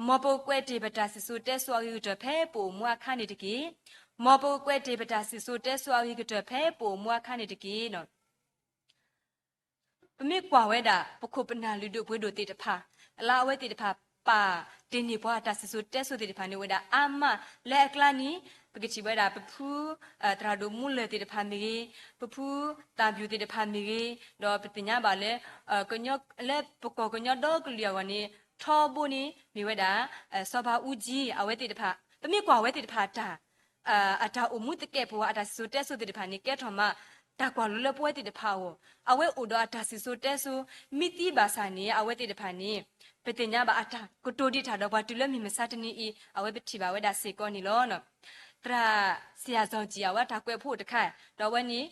မ်ပကကွဲးတ့ၢ်ပတၢ်စံၣ်စိၤတဲစိၤအဂ့ၤကတၢၢ်ဖဲပအိၣ်မူအခါန့ၣ်တက့ၢ်. မ်ပကကွဲးတ့ၢ်ပတၢ်စံၣ်စိၤတဲစိၤအဂ့ၤကတၢၢ်ဖဲပအိၣ်မူအခါန့ၣ်တက့ၢ်. ပမ့ၢ်ကွၢ်ဝဲဒၣ် ပခိၣ်ပနၢ်လုၢ်ဒိၣ်ပှ့ၤဒိၣ်သ့ၣ်တဖၣ်, လၢအဝဲသ့ၣ်တဖၣ်ပာ်တ့ၢ်န့ၢ်ပှၤတၢ်စံၣ်စိၤတဲစိၤသ့ၣ်တဖၣ်န့ၣ် အိၣ်ဝဲဒၣ်အါမးလၢအကျါန့ၣ်, ပကထံၣ်ဝဲဒၣ်ပဖု သရၣ်ဒိၣ်မူလၢၢ်သ့ၣ်တဖၣ်မ့ၢ်ဂ့ၤ, ပဖုသၣ်ဘျုးသ့ၣ်တဖၣ်မ့ၢ်ဂ့ၤ, ဒီးပသ့ၣ်ညါဘၣ်လၢ လၢပကီၢ်ကညီဒီကလုာ်အဂီၢ်န့ၣ် ထီဘိန့ၣ် မ့ၢ်ဝဲဒၣ် စီၤဘးအူကၠံ အဝဲသ့ၣ်တဖၣ်, ပမ့ၢ်ကွၢ်ဝဲသ့ၣ်တဖၣ်တၢ် အတၢ်အိၣ်မူသကဲာ်ပဝး အတၢ်စံၣ်စိၤတဲစိၤသ့ၣ်တဖၣ်န့ၣ် ကဲထီၣ်မး တၢ်ကွၢ်လိလၢပဝဲသ့ၣ်တဖၣ်အဂီၢ်, အဝဲအိၣ်ဒီးအတၢ်စံၣ်စိၤတဲစိၤ မ့ၢ်သံဘၣ်ဆၣ်န့ၣ် အဝဲသ့ၣ်တဖၣ်န့ၣ် ပသ့ၣ်ညါဘၣ်အတၢ်ကတိၤဒံးတၢ်ဒီးပှၤတုၤလၢမုၢ်မဆါတနံၤအံၤ အဝဲပထံၣ်ဘၣ်ဝဲဒၣ်စ့ၢ်ကီးန့ၣ်လီၤ. သရၣ် စံယၣ်စီၤကံၣ် အဝဲတၢ်ကွဲးဖိတခါ, ဒီးအဝဲန့ၣ်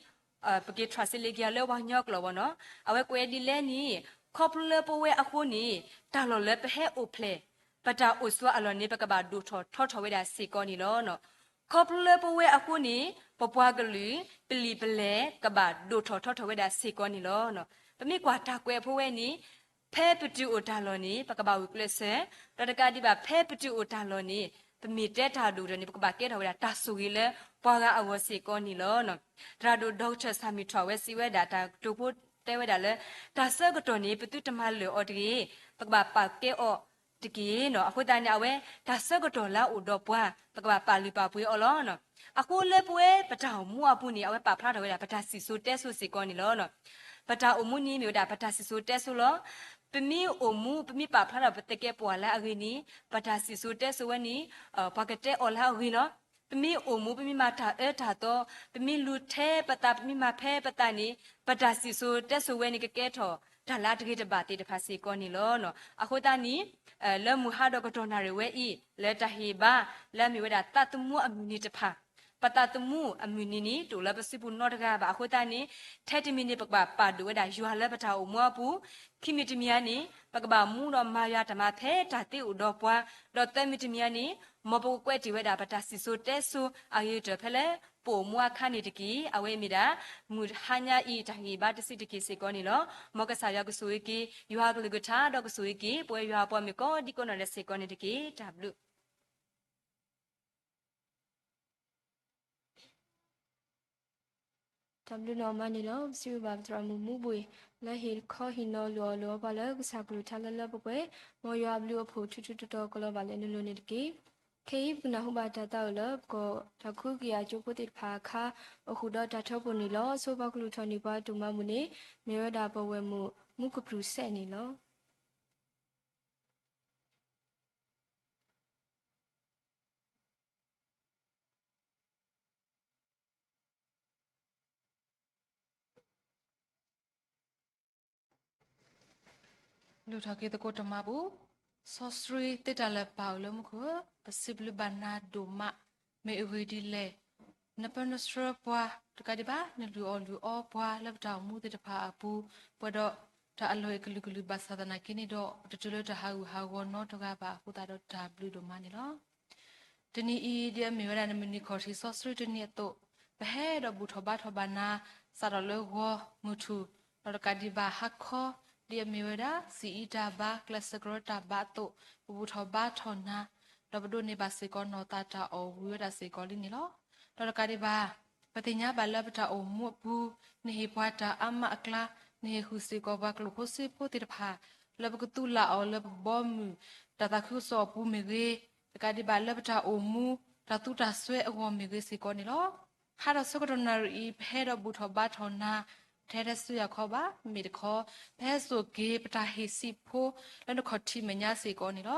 ပက့ၤ translate လၢပှၤကညီကျိာ်ဘၣ်နီၤ, အဝဲကွဲးဒ်လဲၣ်န့ၣ်, ခီဖျိလၢပဝဲအဃိန့ၣ် တၢ်လီၢ်လၢပဟဲအိၣ်ဖျဲၣ် ပတၢ်အိၣ်ဆိးအလီၢ်န့ၣ် ပကဘၣ်ဒိၣ်ထီၣ်ထီထီၣ်ဝဲဒၣ်စ့ၢ်ကီးန့ၣ်လီၤ. ခီဖျိလၢပဝဲအဃိန့ၣ် ပပှၤကလုာ် ပလံာ်ပလဲၢ် ကဘၣ်ဒိၣ်ထီၣ်ထီထီၣ်ဝဲဒၣ်စ့ၢ်ကီးန့ၣ်လီၤ. ပမ့ၢ်ကွၢ်တၢ်ကွဲးဖိဝဲန့ၣ် ဖဲပတုၤအိၣ်တၢ်လီၢ်န့ၣ် ပကဘၣ်ဂုာ်ကျဲးစၢး, ဒီးတကးဒံးဘၣ် ဖဲပတုၤအိၣ်တၢ်လီၢ်န့ၣ် ပမ့ၢ်တဲတၢ်ဒိၣ်ကတၢၢ်န့ၣ် ပကဘၣ်ကဲထီၣ်ဝဲဒၣ်တၢ်ဆိၣ်ဂ့ၤလၢပှၤဂၤအဂီၢ်စ့ၢ်ကီးန့ၣ်လီၤ. သရၣ်ဒိၣ် ဒီကထၢၣ် ဆၣ်မံၣ်ထွၣ် အဝဲစံးဝဲဒၣ်တၢ်ကတိၤဖိတဲဝဲဒၣ်လၢ တၢ်ဆၢကတီၢ်န့ၣ် ပသုတမၤလၢာ်အီၤတဂ့ၤ, ပကဘၣ်ပာ်ကဲအီၤတက့ၢ်. အဃိသတးန့ၣ် အဝဲတၢ်ဆၢကတီၢ်လၢအအိၣ်ဒီးပှၤ ပကဘၣ်ပာ်လုၢ်ပာ်ပှ့ၤအီၤလီၤ. အဃိလၢပဝဲပတၢ်အိၣ်မူအပူၤန့ၣ် အဝဲပာ်ဖျါထီၣ်ဝဲဒၣ် ပတၢ်စံၣ်စိၤတဲစိၤစ့ၢ်ကီးန့ၣ်လီၤ. ပတၢ်အိၣ်မူန့ၣ်မ့ၢ်ဝဲဒၣ် ပတၢ်စံၣ်စိၤတဲစိၤလီၤ. ပမ့ၢ်အိၣ်မူ ပမ့ၢ်ပာ်ဖျါထီၣ်ပသကဲးပဝးလၢအဂ့ၤန့ၣ် ပတၢ်စံၣ်စိၤတဲစိၤဝဲန့ၣ် ပှၤကတဲအီၤလၢအဂ့ၤလီၤ. ပမ့ၢ်အိၣ်မူ ပမ့ၢ်မၤတၢ်အၢတၢ်သီ, ပမ့ၢ်လူၤထဲပသး ပမ့ၢ်မၤဖဲပသးန့ၣ် ပတၢ်စံၣ်စိၤတဲစိၤဝဲန့ၣ် ကကဲထီၣ်တၢ်လၢအတဂ့ၤတဘၣ်သ့ၣ်တဖၣ်စ့ၢ်ကီးန့ၣ်လီၤ. အဃိသတးန့ၣ် လၢမုၢ်ဟါဒီးကတီၢ်နၣ်ရံၣ်ဝဲအံၤ လၢတၢ်ဟ့ၣ်ဘါ လၢအမ့ၢ်ဝဲဒၣ်သးသမူအမုၢ်နံၤတဖၣ် ပသးသမူအမုၢ်နံၤန့ၣ် တအိၣ်လၢပစုပူၤနီတဂၤဘၣ်အဃိသတးန့ၣ်, ထဲတမံၤန့ၣ် ပကဘၣ်ပာ်ဒိၣ်ဝဲဒၣ်ယွၤလၢပတၢ်အိၣ်မူအပူၤ, ခံမံၤတမံၤဧါန့ၣ် ပကဘၣ်မူဒီးမၤယွၤတၢ်မၤဖဲတၢ်သ့အိၣ်ဒီးပှၤ, ဒီးသၢမံၤတမံၤဧါန့ၣ် မ်ပကကွဲးတ့ၢ်ဝဲဒၣ်ပတၢ်စံၣ်စိၤတဲစိၤအဂ့ၤကတၢၢ်ဖဲလၢပအိၣ်မူအခါန့ၣ်တက့ၢ်. အဝဲအံၤမ့ၢ်ဒၣ် မုၢ်ဟါညါအံၤတၢ်ဂံၢ်ဘါတဆံးတက့ၢ်စ့ၢ်ကီးန့ၣ်လီၤ. မ်ကစၢ်ယွၤကဆိၣ်ဂ့ၤက့ၤ ယွၤအကလုၢ်ကထါဒီးကဆိၣ်ဂ့ၤက့ၤ ပဝဲယွၤအပှၤမုၣ်ကိးဒံကိးနီၢ်ဒဲးစ့ၢ်ကီးန့ၣ်တက့ၢ်. တၢ်ဘျုး တၢ်ဘျုးနီၢ်မးန့ၣ်လီၤ. ပစံးဘျုးဘၣ်ပသရၣ်မုၣ်မူဘှ့ၣ် လၢဟ့ၣ်ခီဟ့ၣ်နီၤလိာ်အီၣ်လိာ်အီပှၤလၢကစၢ်ကလုၢ်ကထါလၢလၢပှဲၤပှဲၤ, မ်ယွၤအဘျုးအဖှိၣ်ထူထူတီတီကလီၤဘၣ်လၢနလိၤန့ၣ်တက့ၢ်. ခဲအံၤပကနၢ်ဟူဘၣ်တၢ်သးအိၣ်လၢပကီၢ်တၢ်ခူကယၤကၠိဖိသ့ၣ်တဖၣ်အခါ အိၣ်ဃုာ်ဒီးတၢ်ထၢဖှိၣ်န့ၣ်လီၤ. အဆိပှၤကလုၢ်ထီၣ်န့ၢ်ပှၤအတၢ်မၤမုာ်န့ၣ် မ့ၢ်ဝဲဒၣ်ပဝဲၢ်မုၣ်မူကပြုၢ်စဲးန့ၣ်လီၤ. လုၢ်ထီၣ်က့ၤသကိးတၢ်မၤပူၤ, စီဆှံသ့တၢ်လၢာ်ပၢ်အိၣ်လၢမူခိၣ်ဧၢ, ပစံးဘျုးဘၣ်နၤဒိၣ်မး, မ့ၢ်အဂ့ၢ်ဒ်လဲၣ်, နပၢနဆှၢပှၤ, တကးဒံးဘၣ် နလုၢ်အီၣ်လုၢ်အီပှၤလၢပတၢ်အိၣ်မူသ့ၣ်တဖၣ်အပူၤ, ပှဲၤဒီးတၢ်အလီၢ်အကလုာ်ကလုာ်ဘၣ်ဆၣ်သနာ်က့န့ၣ်ဒီး ပတတုၤလၢတၢ်ဟးဂူာ်ဟးဂီၤနီတဂၤဘၣ်အဃိသတးဒီးတၢ်ဘျုးဒိၣ်မးန့ၣ်လီၤ. တနံၤအံၤ ဒ်အမ့ၢ်ဝဲဒၣ်နမုၢ်နံၤခီၣ်ထံးစီဆှံတနံၤအသိး, ပဟဲဒီးဘူၣ်ထီၣ်ဘါထီၣ်ဘၣ်နၤ, စးထီၣ်လၢဂီၤမုၢ်ထူၣ်, ဒီးတကးဒံးဘၣ်ဟါခီ, ဒ်အမ့ၢ်ဝဲဒၣ် စံးအံတၢ်ဘါ ကျဲးစၢးကရၢတၢ်ဘါအသိး, ပဘူၣ်ထီၣ်ဘါထီၣ်နၤ, ဒီးပဒိးန့ၢ်ဘၣ်စ့ၢ်ကီးနီၢ်သးတၢ်အီၣ်ဝံၤဝဲဒၣ်စ့ၢ်ကီးလံန့ၣ်လီၤ. ဒီးတကးဒံးဘၣ် ပသ့ၣ်ညါဘၣ်လၢပတၢ်အိၣ်မူအပူၤ, နဟ့ၣ်ပှၤတၢ်အါမးအကျါ, နဟ့ၣ်ဃုာ်စ့ၢ်ကီးပှၤကျိၣ်ဖိစ့ဖိသ့ၣ်တဖၣ်, လၢပကသူၣ်လၢ်အီၤလၢပဘီမုၢ်တၢ်သးခုကစီၣ်အပူၤမ့ၢ်ဂ့ၤ, တကးဒံးဘၣ်လၢပတၢ်အိၣ်မူ တၢ်သူတၢ်စွဲအဂီၢ်မ့ၢ်ဂ့ၤစ့ၢ်ကီးန့ၣ်လီၤ. ဟါဒီးဆၢကတီၢ်နၣ်ရံၣ်အံၤ ပဟဲဒီးဘူၣ်ထီၣ်ဘါထီၣ်နၤ, ပတဟဲထဲဆူယၤခီဘၣ်, မ့မ့ၢ်တခီ, ပဟဲစိာ်က့ၤပတၢ်ဟ့ၣ်စံးဖိ လၢနခီၣ်ထံးမဲာ်ညါစ့ၢ်ကီးန့ၣ်လီၤ.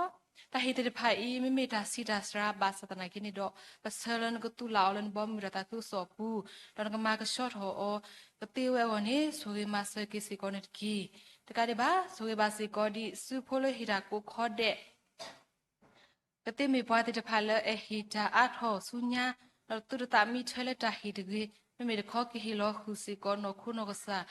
တၢ်ဟ့ၣ်သ့ၣ်တဖၣ်အံၤ မ့မ့ၢ်တၢ်ဆံးတၢ်စှၤဘၣ်ဆၣ်သနာ်က့န့ၣ်ဒီး, ပဆၢလၢနကသူၣ်လၢ်အီၤလၢနဘီမုၢ်တၢ်သးခုကစီၣ်အပူၤ, ဒီးနကမၤကဆှီထီၣ်အီၤကသ့ဝဲအဂီၢ်န့ၣ်, ဆိၣ်ဂ့ၤမၤစၢၤက့ၤစ့ၢ်ကီးန့ၣ်တက့ၢ်. တကးဒံးဘၣ် ဆိၣ်ဂ့ၤဘၣ်စ့ၢ်ကီးဒံး စုဖိလၢဟ့ၣ်တၢ်ကိးခီဒဲး ကသ့မ့ၢ်ပှၤသ့ၣ်တဖၣ်လၢအဟ့ၣ်တၢ်အါထီၣ်ဆူညါ, ဒီးသူၣ်တသးမံထွဲလၢတၢ်ဟ့ၣ်တဂ့ၤ, မ့မ့ၢ်တခီကဟ့ၣ်လီၤဃုာ်စ့ၢ်ကီးနီၢ်ခိနီၢ်ကစၢ်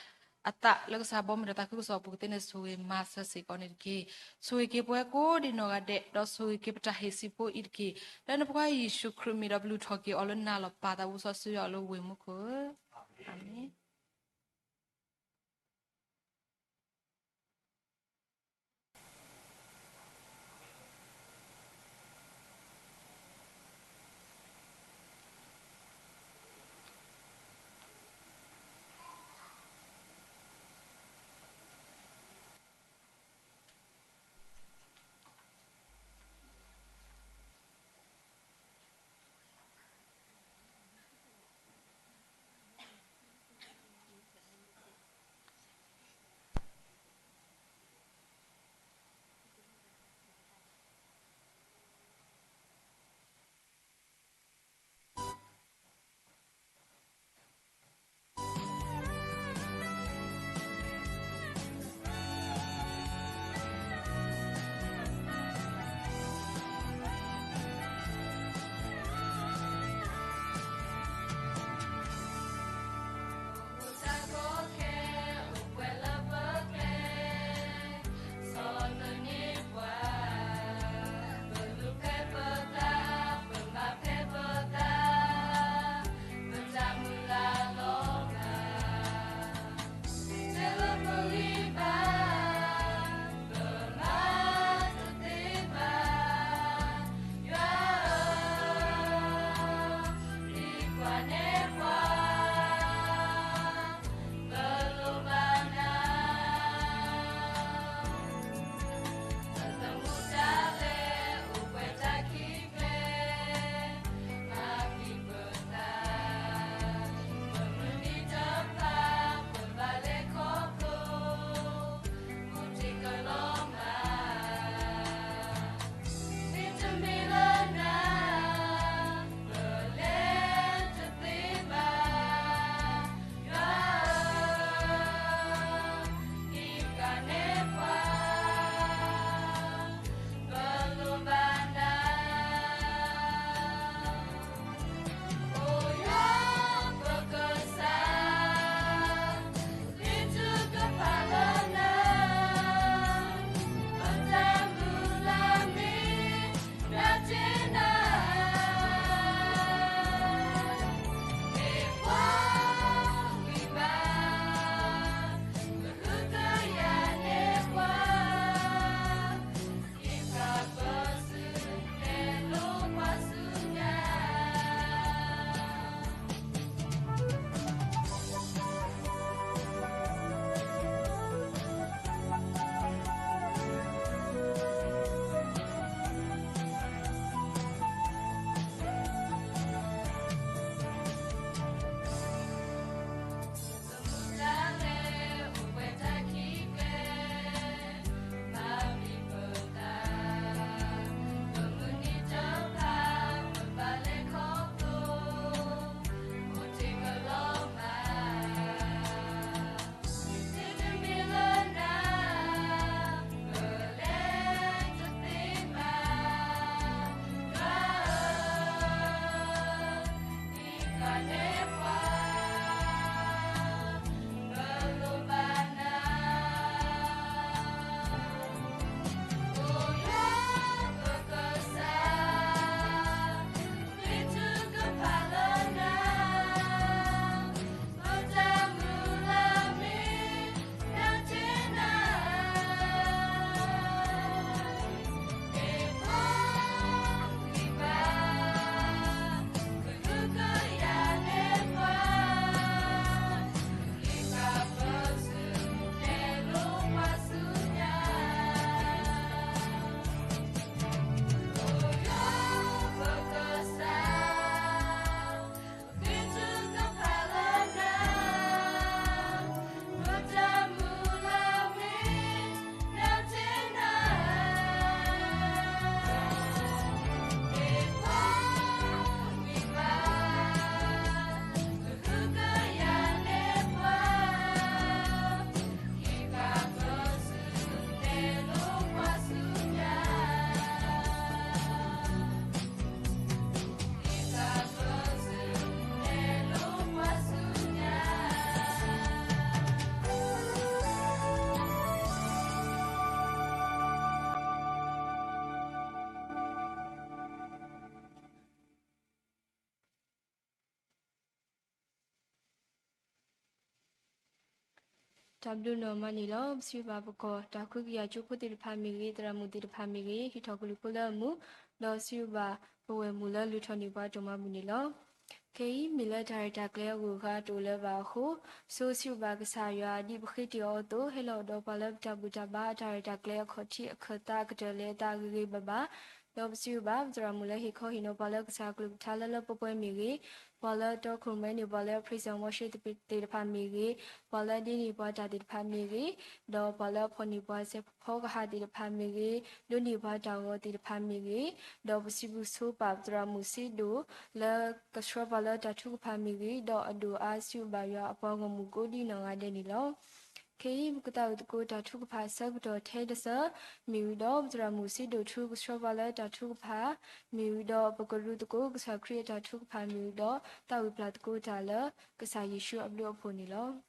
အသးလၢကစၢ်ဘီမုၢ်တၢ်သးခုကစီၣ်အပူၤကသ့န့ၣ် ဆိၣ်ဂ့ၤမၤစၢၤစ့ၢ်ကီးန့ၣ်တက့ၢ်. ဆိၣ်ဂ့ၤက့ၤပဝဲကိးဒံးနီၢ်ဂၤဒဲး, ဒီးဆိၣ်ဂ့ၤက့ၤပတၢ်ဟ့ၣ်စံးဖိအံၤတက့ၢ်. လၢနဖိခွါယ့ၣ်ၡူးခရံာ်မံၤဒီးပလုၢ်ထီၣ်က့ၤအီၤလၢနၤလီၤ ပၢ်သးဝံစီဆှံယွၤလၢဝ့ၢ်မူခိၣ်ဧၢ, အၤမ့ၣ်. တၢ်ဘျုးနီၢ်မးန့ၣ်လီၤ. ပစံးဘျုးဘၣ်ပကီၢ်တၢ်ခွဲးကယာ်ကၠိဖိသ့ၣ်တဖၣ်မ့ၢ်ဂ့ၤ, သရၣ်မုၣ်သ့ၣ်တဖၣ်မ့ၢ်ဂ့ၤ, ဟံးထီၣ်ကလုၢ်ဖိလၢအမုာ်, ဒီးစံးဘျုးဘၣ်ပဝဲၢ်မုၣ်လၢလုၢ်ထီၣ်န့ၢ်ပှၤဒိၣ်မးပူၤန့ၣ်လီၤ. ခဲအံၤမ့ၢ်လၢတၢ်ရဲၣ်တၢ်ကျဲၤအဂုၤအဂၤတအိၣ်လၢၤဘၣ်အဃိ, ဆိစံးဘျုးဘၣ်ကစၢ်ယွၤဒ်ပဃ့တ့ၢ်အီၤအသိး, ဟဲလီၤအိၣ်ဒီးပှၤလၢပတၢ်ဘူၣ်တၢ်ဘါအတၢ်ရဲၣ်တၢ်ကျဲၤအခီၣ်ထံးအခၢၣ်သးအကတၢၢ်လၢအသးဂ့ၤဂ့ၤဘၣ်ဘၣ်, ဒီးပစံးဘျုးဘၣ်ပသရၣ်မုၣ်လၢဟ့ၣ်ခီဟ့ၣ်နီၤပှၤလၢကစၢ်အကလုၢ်ကထါလၢလၢပှဲၤပှဲၤမ့ၢ်ဂ့ၤ, ပှၤလၢတီခိၣ်ရိၣ်မဲန့ၢ်ပှၤလၢ praise and worship သ့ၣ်တဖၣ်မ့ၢ်ဂ့ၤ, ပှၤလၢဒ့န့ၢ်ပှၤတၢ်သ့ၣ်တဖၣ်မ့ၢ်ဂ့ၤ, ဒီးပှၤလၢဖီၣ်န့ၢ်ပှၤစဲးဖီကဟၣ်သ့ၣ်တဖၣ်မ့ၢ်ဂ့ၤ, ဒိးန့ၢ်ပှၤတၢ်ဂီၤသ့ၣ်တဖၣ်မ့ၢ်ဂ့ၤ, ဒီးပစံးဘျုးဆိပာ်ပသရၣ်မုၣ်စ့ဒိၣ် လၢကဆှၢပှၤလၢတၢ်ထုကဖၣ်မ့ၢ်ဂ့ၤ, ဒီးအဒိၣ်အါစံးဘျုးဘၣ်ယွၤအပှၤဂီၢ်မုၢ်ကိးဒံနီၢ်ဂၤဒဲးန့ၣ်လီၤ. ခဲအံၤပကသးဝံၣ်သကိးတၢ်ထုကဖၣ်အဆၢကတီၢ်ထဲတစၢၤ, မ့ၢ်ဝံၤဒီးပသရၣ်မုၣ်စ့ဒိၣ်ထူကဆှၢပှၤလၢတၢ်ထုကဖၣ်, မ့ၢ်ဝံၤဒီးပကရူသကိးကစၢ်ခရံာ်အတၢ်ထုကဖၣ်မ့ၢ်ဝံၤဒီး သးဝံၣ်ပျၢ်သကိးတၢ်လၢကစၢ်ယ့ၣ်ၡူးအဘျုးအဖှိၣ်န့ၣ်လီၤ.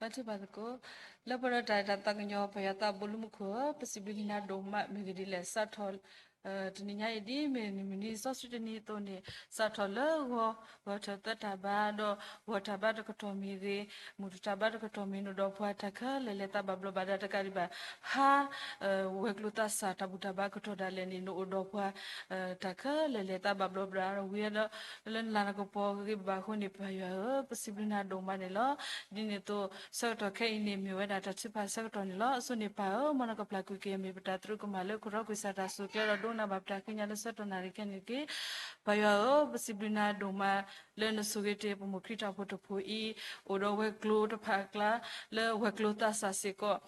ဘါထုကဖၣ်သကိး, လၢပှဲၤဒီးတၢ်အဲၣ်တၢ်သးကညီၤ ပၢ်ယွၤသးဘိလၢမူခိၣ်ဧၢ, ပစံးဘျုးက့ၤနၤဒိၣ်မး မ့ၢ်ဂ့ၢ်ဒ်လဲၣ် စးထီၣ် တနံၤညါအံၤဒ်မ့ၢ်နံၣ်မုၢ်နံၤစီဆှံတနံၤအသိးန့ၣ် စးထီၣ်လၢဂီၤ ဂီၤထၢၣ်သၢတၢ်ဘါ ဒီးဂီၤတၢ်ဘါတကတီၢ်မ့ၢ်ဂ့ၤ, မုၢ်တၢ်ဘါတကတီၢ်မ့ၢ်နအိၣ်ဒီးပှၤတၢ်ခဲလၢာ်လဲၤသးဘၣ်ဘျီးဘၣ်ဒါတကးဒံးဘၣ်, ဟါ ဝဲၤကျိၤသးစၢ်တၢ်ဘူၣ်တၢ်ဘါကတီၢ်ဒၣ်လဲာ်န့ၣ် နအိၣ်ဒီးပှၤ တၢ်ခဲလၢာ်လဲၤသးဘၣ်ဘျီးဘၣ်ဒါ ဝံၤဒီး လၢနလၤနကပီၤဂ့ၤဂ့ၤဘၣ်ဘၣ်အဃိန့ၣ် ပၢ်ယွၤဧၢ, ပစံးဘျုးနၤဒိၣ်မးန့ၣ်လီၤ. ဒ်န့ၣ်အသိး ဆၢကတီၢ်ခဲအံၤန့ၣ် မ့ၢ်ဝဲဒၣ်တၢ်ထုကဖၣ်ဆၢကတီၢ်န့ၣ်လီၤ. အဆိန့ၣ်ပၢ်ဧၢ, မ်နကပျၢ်ကွံာ်က့ၤမ့ၢ်ပတၢ်သရူးကမၣ်လၢခိၣ်ဒီကွံာ်စၢ်တၢ်စူၢ်ကျဲၤဒီးဒိကနၣ်ဘၣ်ပတၢ်ဃ့ကညးလၢဆၢကတီၢ်နၣ်ရံၣ်ခဲအံၤန့ၣ်တက့ၢ်. ပၢ်ယွၤဧၢ, ပစံးဘျုးနၤဒိၣ်မး လၢနဆိၣ်ဂ့ၤတ့ၢ်ပမိၢ်ခရံာ်တၢ်အိၣ်ဖှိၣ်တဖုအံၤ အိၣ်ဒီးဝဲၤကျိၤတဖၣ်အကျါ လၢဝဲၤကျိၤသးစၢ်စ့ၢ်ကီး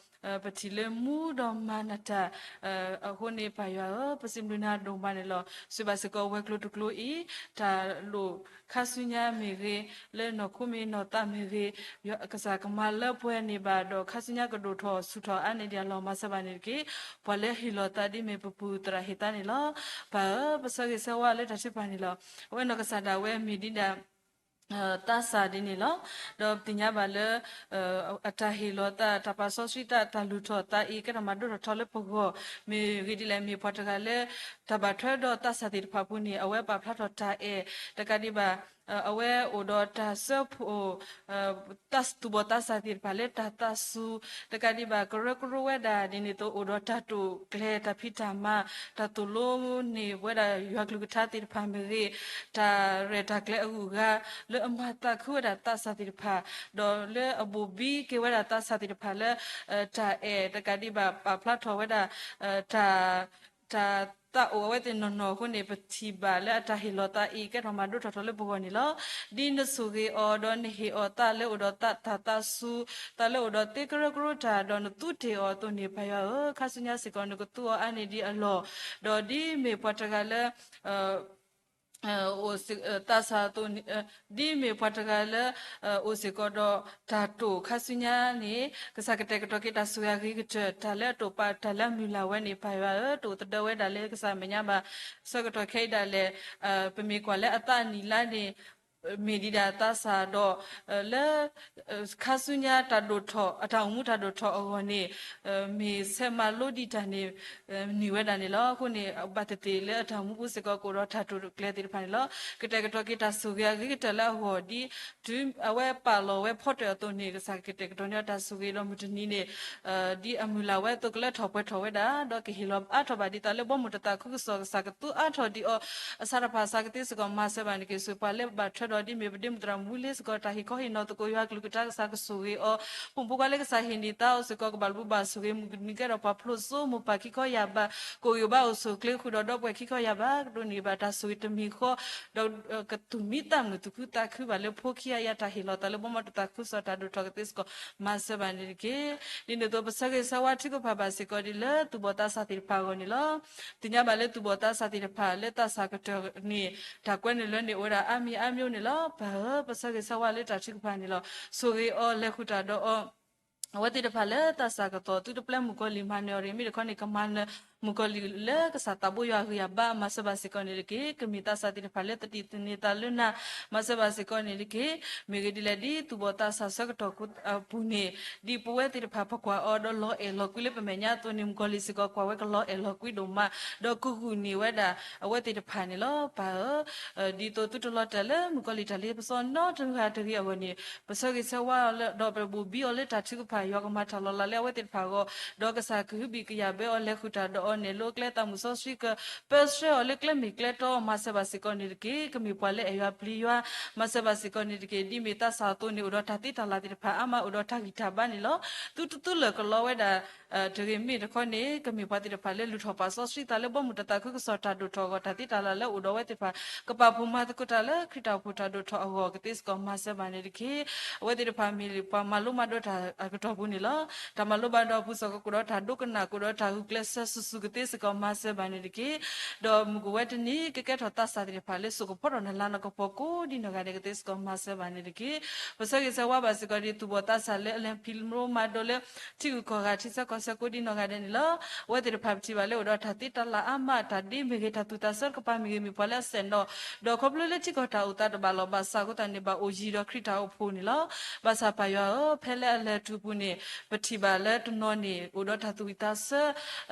ပထံၣ်လၢမူဒီးမၤနၢၤတၢ် အဃိန့ၣ် ပၢ်ယွၤဧၢ, ပစံးဘျုးနၤဒိၣ်မးန့ၣ်လီၤ. စံးဘၣ်စ့ၢ်ကီးဝဲၤကျိၤတကျိၤအံၤ တၢ်လိၣ်ခါဆူညါမ့ၢ်ဂ့ၤ, လၢနီၢ်ခိမ့ၢ်နီၢ်သးမ့ၢ်ဂ့ၤ, ကစၢ်ကမၤလၢပှဲၤန့ၢ်ဘၣ်ဒီး ခါဆူညါကဒိၣ်ထီၣ်ဆူၣ်ထီၣ်အါန့ၢ်ဒံးအလီၢ်မၤစၢၤဘၣ်န့ၣ်တက့ၢ်. ပှၤလၢဟ့ၣ်လီၤသးဒ်မ့ၢ်ပပုၢ်သရၣ်ဟ့ၣ်သးန့ၣ်လီၤ. ပၢ်ဧၢ, ပဆၢဂ့ၤဆၢဝါလၢတၢ်ထုကဖၣ်န့ၣ်လီၤ. အဝဲနီၢ်ကစၢ်ဒၣ်ဝဲမ့ၢ်ဒ်ဒၣ် သးစၢ်ဒ်န့ၣ်လီၤ. ဒီးပသ့ၣ်ညါဘၣ်လၢ အတၢ်ဟ့ၣ်လီၤသး တၢ်ပာ်စီဆှံသး တၢ်လုၢ်ထီၣ်သးအံၤ ကဲထီၣ်မၤဒိၣ်ထီၣ်ထီလၢပဂီၢ် မ့ၢ်ဂ့ၢ်ဒ်လဲၣ် မ့ၢ်ပှၤတဂၤလၢ တၢ်ဘၣ်ထွဲဒီးသးစၢ်သ့ၣ်တဖၣ်အပူၤန့ၣ် အဝဲပာ်ဖျါထီၣ်တၢ်အဲၣ် တကးဒံးဘၣ် အဝဲအိၣ်ဒီးတၢ်စၢဖှိၣ် သူၣ်ဘီၣ်သးစၢ်သ့ၣ်တဖၣ်လၢတၢ်သးစူၤ တကးဒံးဘၣ် ကရၢကရိဝဲဒၣ်ဒ်န့ၣ်အသိး အိၣ်ဒီးတၢ်တိာ်ကျဲၤတၢ်ဖံးတၢ်မၤ တၢ်သိၣ်လိန့ၢ်ဝဲဒၣ်ယွၤကလုၢ်ကထါသ့ၣ်တဖၣ်မ့ၢ်ဂ့ၤ, တၢ်ရဲၣ်တၢ်ကျဲၤအဂုၤအဂၤ လၢအမၤသးခုဝဲဒၣ်သးစၢ်သ့ၣ်တဖၣ်, ဒီးလၢအဘိၣ်ဘံက့ၤဝဲဒၣ်သးစၢ်သ့ၣ်တဖၣ်လၢ တၢ်အဲၣ်တကးဒံးဘၣ် ပာ်ဖျါထီၣ်ဝဲဒၣ် တၢ် တၢ်သးအိၣ်အဝဲသ့ၣ်နီၢ်နီၢ်အဃိန့ၣ် ပထံၣ်ဘၣ်လၢအတၢ်ဟ့ၣ်လီၤသးအံၤ ကဲထီၣ်မၤဒိၣ်ထီၣ်ထီလၢပဂီၢ်န့ၣ်လီၤ. ဒ်နဆိၣ်ဂ့ၤအီၤ ဒီးနဟ့ၣ်အီၤသးလၢအိၣ်ဒီးသးတၢ်သးစူၤ, သးလၢအိၣ်ဒီးသ့ကရၢကရိတၢ် ဒီးနသူတ့ၢ်အီၤအသိးန့ၣ် ပၢ်ယွၤဧၢ, ခါဆူညါစ့ၢ်ကီး နကသူအီၤအါန့ၢ်ဒံးအလီၢ်, ဒီးဒ်မ့ၢ်ပှၤတဂၤလၢ သးစၢ်အသိးန့ၣ် ဒ်မ့ၢ်ပှၤတဂၤလၢ အိၣ်စ့ၢ်ကီးဒီးတၢ်တိာ်ခါဆူညါန့ၣ် ကစၢ်ကတဲာ်ကတီၤက့ၤတၢ်စူၢ်ဂ့ၤကတၢၢ် တၢ်လၢအတိာ်ပာ်တၢ်လၢအမုၢ်လၢ်ဝဲန့ၣ် ပၢ်ယွၤဧၢ, တအိၣ်သဒၢဝဲဒၣ်လၢကစၢ်မဲာ်ညါဘၣ်. ဆၢကတီၢ်ခဲအံၤဒၣ်လဲာ် ပမ့ၢ်ကွၢ်လၢအသးအနံၣ်အလါန့ၣ် မ့ၢ်ဒံးဒၣ်သးစၢ်ဒီး လၢ ခါဆူညါတၢ်ဒိၣ်ထီၣ် အတၢ်အိၣ်မူတၢ်ဒိၣ်ထီၣ်အဂီၢ်န့ၣ် မ့ၢ်ဆဲးမၤလိဒံးတၢ်န့ၣ် နံၤဝဲဒၣ်န့ၣ်လီၤ. အဃိန့ၣ် ဘၣ်သ့ၣ်သ့ၣ်လၢအတၢ်အိၣ်မူပူၤစ့ၢ်ကီး ကအိၣ်ဒီးတၢ်တိာ်ကျဲၤသ့ၣ်တဖၣ်န့ၣ်လီၤ. ကတဲာ်ကတီၤက့ၤတၢ်ဆိၣ်ဂ့ၤအဂ့ၤကတၢၢ်လၢအဂီၢ် ဒ်တုၤအဝဲပာ်လီၤဝဲဖီတၢၣ်အသိးန့ၣ် ကစၢ်ကကတဲာ်ကတီၤန့ၢ်အတၢ်ဆိၣ်ဂ့ၤဒီးမုၢ်တနံၤန့ၣ် ဒ်အမုၢ်လၢ်ဝဲအသိးကလၢထီၣ်ပှဲၤထီၣ်ဝဲဒၣ် ဒီးကဟ့ၣ်လီၤအါထီၣ်ဘၣ်ဒ်သိးလၢဘီမုၢ်တသးခုကစီၣ် ကစၢ်ကသူအါထီၣ်ဒံးအီၤ အစးတဖၣ်အစးကသ့စ့ၢ်ကီး မၤစၢၤဘၣ်န့ၣ်တက့ၢ်. ဆိၣ်ပှၤလၢဘၣ်ထွဲဒီးဒ်မ့ၢ်ပဒ့မုၢ်သရၣ်မူလ့စ့ၢ်ကီး တၢ်ဟ့ၣ်ခီဟ့ၣ်နီၤသကိးယွၤကလုၢ်ကထါ ကစၢ်ကဆိၣ်ဂ့ၤအီၤ ဖိမုၣ်ဖိခွါလၢကစၢ်ဟ့ၣ်န့ၢ်သါအီၤစ့ၢ်ကီး ကဘၣ်ဘျုးဘၣ်ဆိၣ်ဂ့ၤ မုၢ်နံၤကဲထီၣ်ပှၤဖျိစိ မိၢ်ပၢ်ခံခီယာ်ဘး ကအိၣ်ဂ့ၤဘါအိၣ်ဆိးကျ့ဃုာ်ဒီးဒီပုၢ်ဝဲၢ်ခံခီယာ်ဘး ကဒိးန့ၢ်ဘၣ်တၢ်ဆိၣ်ဂ့ၤတမံၤဃီ ဒီးကသူၣ်မံသးမုာ်သူၣ်ခုသးခုဘၣ်လၢဖိခံဂၤအံၤ တၢ်ဟ့ၣ်လီၤသးလၢဘီမုၢ်တသးခုကစီၣ်တၢ်ဒိၣ်ထီၣ်ကသ့စ့ၢ်ကီး မၤစၢၤဘၣ်န့ၣ်တက့ၢ်. ဒ်န့ၣ်အသိး ပဆၢဂ့ၤဆၢဝါထုကဖၣ်ဘၣ်စ့ၢ်ကီးဒ်လၢသူၣ်ဘီၣ်သးစၢ်သ့ၣ်တဖၣ်အဂီၢ်န့ၣ်လီၤ. သ့ၣ်ညါဘၣ်လၢသူၣ်ဘီၣ်သးစၢ်သ့ၣ်တဖၣ်လၢသးစၢ်ကတၢၢ်န့ၣ် တၢ်ကွဲနုာ်လၢန့ၣ် အိၣ်ဝဲဒၣ်အါမံၤအါမံၤန့ၣ်လီၤ. ပၢ်ဧၢ ပဆၢဂ့ၤဆၢဝါလၢတၢ်ထုကဖၣ်န့ၣ်လီၤ. ဆိၣ်ဂ့ၤအီၤလဲၤဃုာ်တၢ်ဒီးအီၤ အဝဲသ့ၣ်တဖၣ်လၢသးစၢ်ကသီၣ် သုတပျဲမုၣ်ကီၤလံၢ်မၤနၢၤအီၤတဂ့ၤ မ့ၢ်တခီန့ၣ် ကမၤနၢၤမုၣ်ကီၤလံၢ်လၢကစၢ်သးဘိယွၤအဂံၢ်အဘါ မၤစၢၤဘၣ်စ့ၢ်ကီးန့ၣ်တက့ၢ်. ကမ့ၢ်သးစၢ်သ့ၣ်တဖၣ်လၢသဒံးသန့ၤသးလၢနၤ မၤစၢၤဘၣ်စ့ၢ်ကီးန့ၣ်တက့ၢ်. မ့ၢ်ဂ့ၤဒ်လဲၣ်ဒ် သူၣ်ဘီၣ်သးစၢ်ဆၢကတီၢ်အပူၤန့ၣ် ဒ်ပဝဲသ့ၣ်တဖၣ်ပကွၢ်အီၤဒီးလီၤအဲၣ်လီၤကွံလၢပမဲာ်ညါအသိးန့ၣ် မုၣ်ကီၤလံၢ်စ့ၢ်ကီးကွၢ်ဝဲကလီၤအဲၣ်လီၤကွံဒိၣ်မး ဒီးကဂုာ်န့ၢ်ဝဲဒၣ်အဝဲသ့ၣ်တဖၣ်န့ၣ်လီၤ. ပၢ်ဧၢ ဒ်သိးသုတလီၤတၢ်လၢမုၣ်ကီၤလံၢ်တၢ်လ့ပစီနီတဂၤတဂ့ၤအဂီၢ်န့ၣ် ပဆၢဂ့ၤဆၢဝါအီၤလၢ ဒီးပဘူးဘံအီၤလၢတၢ်ထုကဖၣ် ယွၤကမၤတၢ်လီၤလးလၢအဝဲသ့ၣ်တဖၣ်အဂီၢ် ဒီးကစၢ်ကဟုဘံၣ်ကယာ်ဘၢအီၤ လဲၤဃုာ်တၢ်ဒီးအီၤ နဲၣ်လိကျဲသးမုၢ်စီဆှံ ကပၢဆှၢအီၤလၢကျဲမ့ၢ်ကျဲတီ မၤစၢၤဘၣ်စ့ၢ်ကီးန့ၣ်တက့ၢ်. ကမ့ၢ်ပှၤလၢအဲၣ်ယွၤပျံၤယွၤ မၤစၢၤဘၣ်စ့ၢ်ကီးန့ၣ်တက့ၢ်. ဒ်မ့ၢ်သးစၢ်အသိးန့ၣ် အိၣ်ဒီးတၢ်သ့တၢ်လၢ်သ့ၣ်တဖၣ်အါမး အိၣ်ဒီးတၢ်ဂံၢ်တၢ်ဘါန့ၣ်လီၤ. သုတသူလၢာ်ကလီဝဲဒၣ် တဂ့ၤ မ့ၢ်တခီန့ၣ် ကမ့ၢ်ပှၤသ့ၣ်တဖၣ်လၢလူၤထီၣ်ပာ်စီဆှံသးလၢဘီမုၢ်တသးခုကစီၣ်တၢ်ဒိၣ်ထီၣ်အဂီၢ် တၢ်သ့တၢ်လၢ်လၢအိၣ်ဒီးအဝဲသ့ၣ်တဖၣ် ကပာ်ဖှိၣ်မၤသကိးတၢ်လၢခရံာ်တၢ်အိၣ်ဖှိၣ်တၢ်ဒိၣ်ထီၣ်အဂီၢ်ကသ့စ့ၢ်ကီး မၤစၢၤဘၣ်န့ၣ်တက့ၢ်. အဝဲသ့ၣ်တဖၣ်မ့ၢ်ပှၤမၤလိမၤဒိးတၢ်အကတီၢ်ပူၤန့ၣ်လီၤ. တၢ်မၤလိဘၣ်ဒီးအပူၤစ့ၢ်ကီး ကအိၣ်ဒီးတၢ်ဒိကနၣ် ကအိၣ်ဒီးတၢ်ဂုာ်ကျဲးစၢးစုာ်စုာ်ကသ့စ့ၢ်ကီး မၤစၢၤဘၣ်န့ၣ်တက့ၢ်. ဒီးမုၢ်ကဝဲတနံၤ ကကဲထီၣ်သးစၢ်သ့ၣ်တဖၣ်လၢစိကဖီထီၣ်နလၤနကပီၤကိးဒ်နီၢ်ဂၤဒဲးကသ့စ့ၢ်ကီး မၤစၢၤဘၣ်န့ၣ်တက့ၢ်. ပဆၢဂ့ၤဆၢဝါဘၣ်စ့ၢ်ကီးဒ် သူၣ်ဘီၣ်သးစၢ်လၢအလဲၤဖံးလိမၤဒိးလၢ ထံဂုၤကီၢ်ဂၤ ထံဆၢကီၢ်ဆၢကိးဒ်နီၢ်ဂၤဒဲးန့ၣ်လီၤ. အဝဲသ့ၣ်တဖၣ်ပထံၣ်ဘၣ်လၢအိၣ်ဒီးတၢ်သ့တၢ်လၢ်အါမး တၢ်ဒ့မ့ၢ်ဂ့ၤ တၢ်သူၣ်သးဆၢတကပၤမ့ၢ်ဂ့ၤ မ့ၢ်ပှၤလၢအစဲၣ်နီၤ ဒီးခီဖျိလၢထံကီၢ်တၢ်အိၣ်သးတဘၣ်လီၢ်ဘၣ်စးအဃိသတးန့ၣ် ဘၣ်အိၣ်ယံၤဒီးခရံာ်တၢ်အိၣ်ဖှိၣ်န့ၣ်လီၤ. ဘၣ်ဆၣ်ပၢ်ယွၤဧၢ, ဖဲလၢအလဲၤတုၤပူၤန့ၣ် ပထံၣ်ဘၣ်လၢတနီၤန့ၣ် အိၣ်ဒီးတၢ်သူၣ်ဝံၣ်သးဆၢ